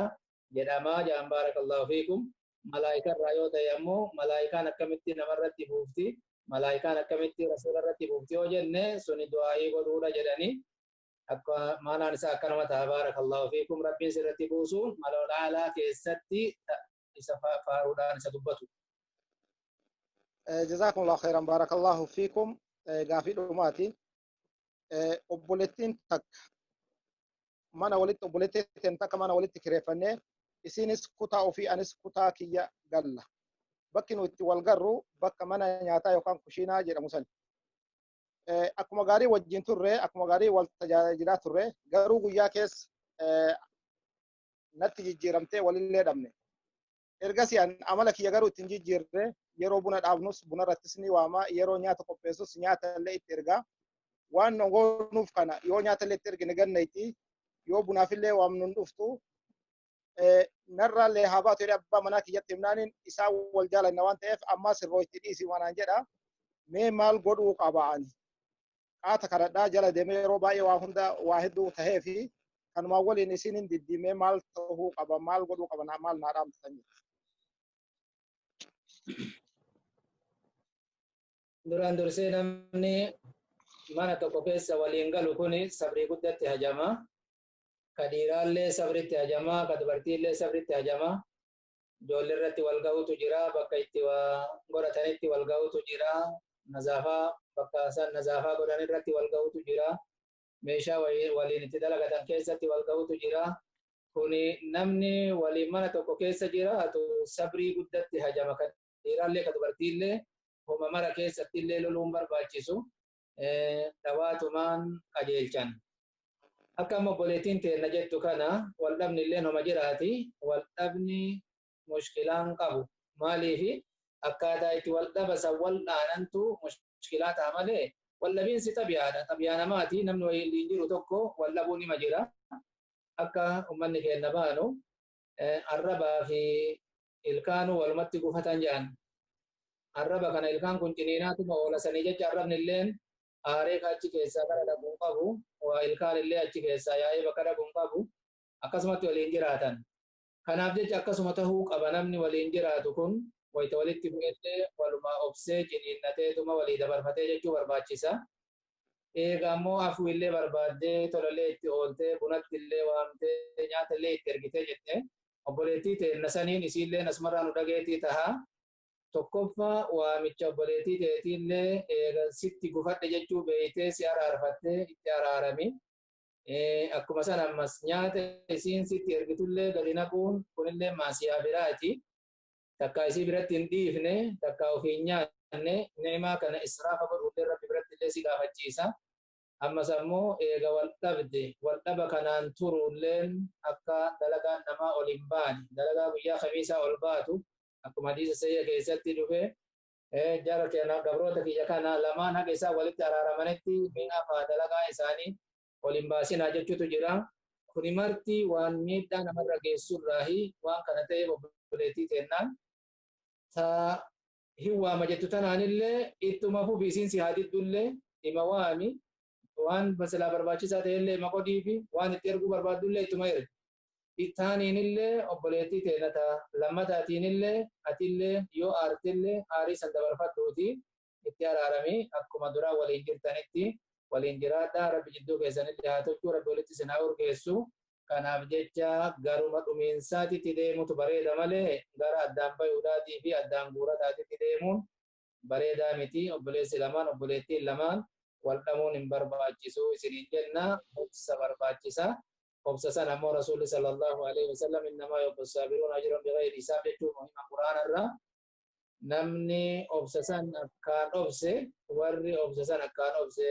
jedhamaa jedhan. Baarakallahu fiikum. Malaayikaa yoo ta'e ammoo, malaayikaan akkamitti namarratti buufti, malaayikaan akkamitti rasuula irratti buufti yoo jenne, suni du'aayii godhuudha jedhanii, akka maanaan isaa akkanuma ta'a. Baarakallahu fiikum. Rabbiin sirratti buusuun maloolaalaa keessatti isa faaruudhaan isa dubbatu. جزاكم الله خيرا، بارك الله فيكم. Gaafii dhumaati. Obboleettiin takka mana walitti, obboleettiin takka mana walitti kireeffannee, isinis kutaa ofii anis kutaa kiyya galla. Bakki nu itti wal garru bakka mana nyaataa yookaan kushiinaa jedhamu sani. Akkuma gaarii wajjin turre, akkuma gaarii wal tajaajilaa turre, garuu guyyaa keessa natti jijjiiramtee walillee dhabne. Ergasii amala kiyya garuu ittiin jijjiirre. Yeroo buna dhaabnus buna irrattis ni waama, yeroo nyaata qopheessus nyaata illee itti ergaa. Waan nu goonuuf kana yoo nyaata illee itti ergine gannayti, yoo bunaafillee waamnu hin dhuftu. Narraallee haa baatu jedhee abbaa manaa kiyyatti himnaaniin, isaan wal jaalanna waan ta'eef ammaa sirroo itti dhiisi manaan jedha. Mee maal godhuu qaba ani? Qaata kadhadhaa jala deemee yeroo baay'ee waa hunda waa hedduu tahee fi kanumaan waliin isin hin diddimee, maal ta'uu qaba, maal godhuu qaba, maal naa dhaamtan? Duraan dursee namni mana tokko keessa waliin galu kuni sabrii guddatti hajama. Ka dhiiraallee sabritti hajama, ka dubartiillee sabritti hajama. Ijoollee irratti wal ga'utu jira, bakka itti waa godhatanitti wal ga'utu jira, nazaafaa bakka san nazaafaa godhan irratti wal ga'utu jira, meeshaa waliin itti dalagatan keessatti wal ga'utu jira. Kuni namni waliin mana tokko keessa jiraatu sabrii guddatti hajama. Ka dhiiraallee ka dubartiillee homa mara keessatti illee loluun barbaachisu, dhawaatumaan qajeelchan. Akka amma obboleettiin teenna jettu kana waldhabni illee noma jiraati. Waldhabni mushkilaan qabu. Maaliifi akkaataa itti waldhaba san wal dhaanantu mushkilaa ta'a malee waldhabiinsi xabiyaadha. Xabiyaa namaati namni waliin jiru tokko waldhabuun nima jira. Akka uummanni keenya baanu arrabaa fi ilkaanuu walumatti gufatan jedhan. Arraba kana ilkaan kun ciniinaatuma oola sanii jecha arrabni illeen aaree achi keessaa gara dhaquun qabu, waa ilkaan illee achi keessaa yaa'ee bakka dhaquun qabu, akkasumatti waliin jiraatan. Kanaaf jecha akkasuma tahuu qaba namni waliin jiraatu kun wayita walitti bu'ellee walumaa obsee ciniinnateetuma walii dabarfatee jechuu barbaachisa. Eega ammoo afuu illee barbaaddee tolallee itti ooltee bunatti illee waamtee nyaata illee itti ergitee jette obboleettii teenna saniin isiillee asumarraa nu dhageetii taha. Tokkoffaa waamicha obboleettii teetiillee eega sitti gufadhe jechuu beeytee si araarfattee itti araarami. Akkuma sana ammas nyaata isiin sitti ergitullee gadi naquun kunillee maasiyaa biraati. Takka isii biratti hin dhiifne, takka ofii hin nyaanne, ni'imaa kana israafa godhullee Rabbi biratti illee si gaafachiisa. Ammas ammoo eega wal dhabde, wal dhaba kanaan turuulleen akka dalagaan namaa ol hin baane, dalagaa guyyaa kamiisaa ol baatu, akkuma hadiisa sayya keessatti dhufe, jara keenya gabroota kiyya kana lamaan haga isaan walitti araaramanitti mi'a faa dalagaa isaanii ol hin baasinaa jechuutu jira. Kuni marti waan miidhaa namarra geessurraahi waan kana ta'eef obboleettii teennaan ta hin waama jettu tanaanillee ittuma fufi isiin si haa diddullee ima waami waan silaa barbaachisaa ta'ellee ima qodiifi waan itti erguu barbaaddullee ittuma ergi. Taaniinillee obboleettii teenna ta lammataatiinillee atillee yoo aartillee aarii san dabarfadhuuti itti araarami akkuma duraa waliin jirtanitti waliin jiraadhaa Rabbi jidduu keessanillee haa tolchuu Rabbi walitti isin haa urgeessu. Kanaaf jecha garuma dhumiinsaatitti deemutu bareeda malee gara addaan bayuudhaatii fi addaan guurataatitti deemuun bareedaa miti. Obboleessi lamaan obboleettiin lamaan wal dhabuun hin barbaachisu isiniin jenna obsa barbaachisa. Obsa sana ammoo Rasuulli sallallahu alaihi wasallam innamaa yuwaffa saabiruun ajran bighayri hisaab jechuun muhima Quraana irraa. Namni obsa san akkaan obse warri obsa san akkaan obse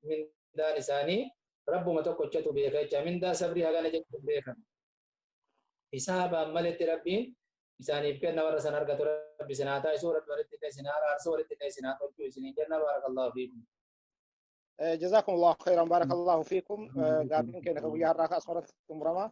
mindaan isaanii Rabbuma tokkochatu beeka jecha mindaa sabrii hagana jechuun beekan. Hisaabaan maletti Rabbiin isaaniif kenna warra san argatu Rabbi isin haa taasisu Rabbi walitti illee isin haa araarsu walitti illee isin haa tolchu isiniin jenna baarakallahu fiikum. Jazakumullahu khairan barakallahu fiikum. Gaaffiin keenya kan guyyaa har'aa asirratti xumurama.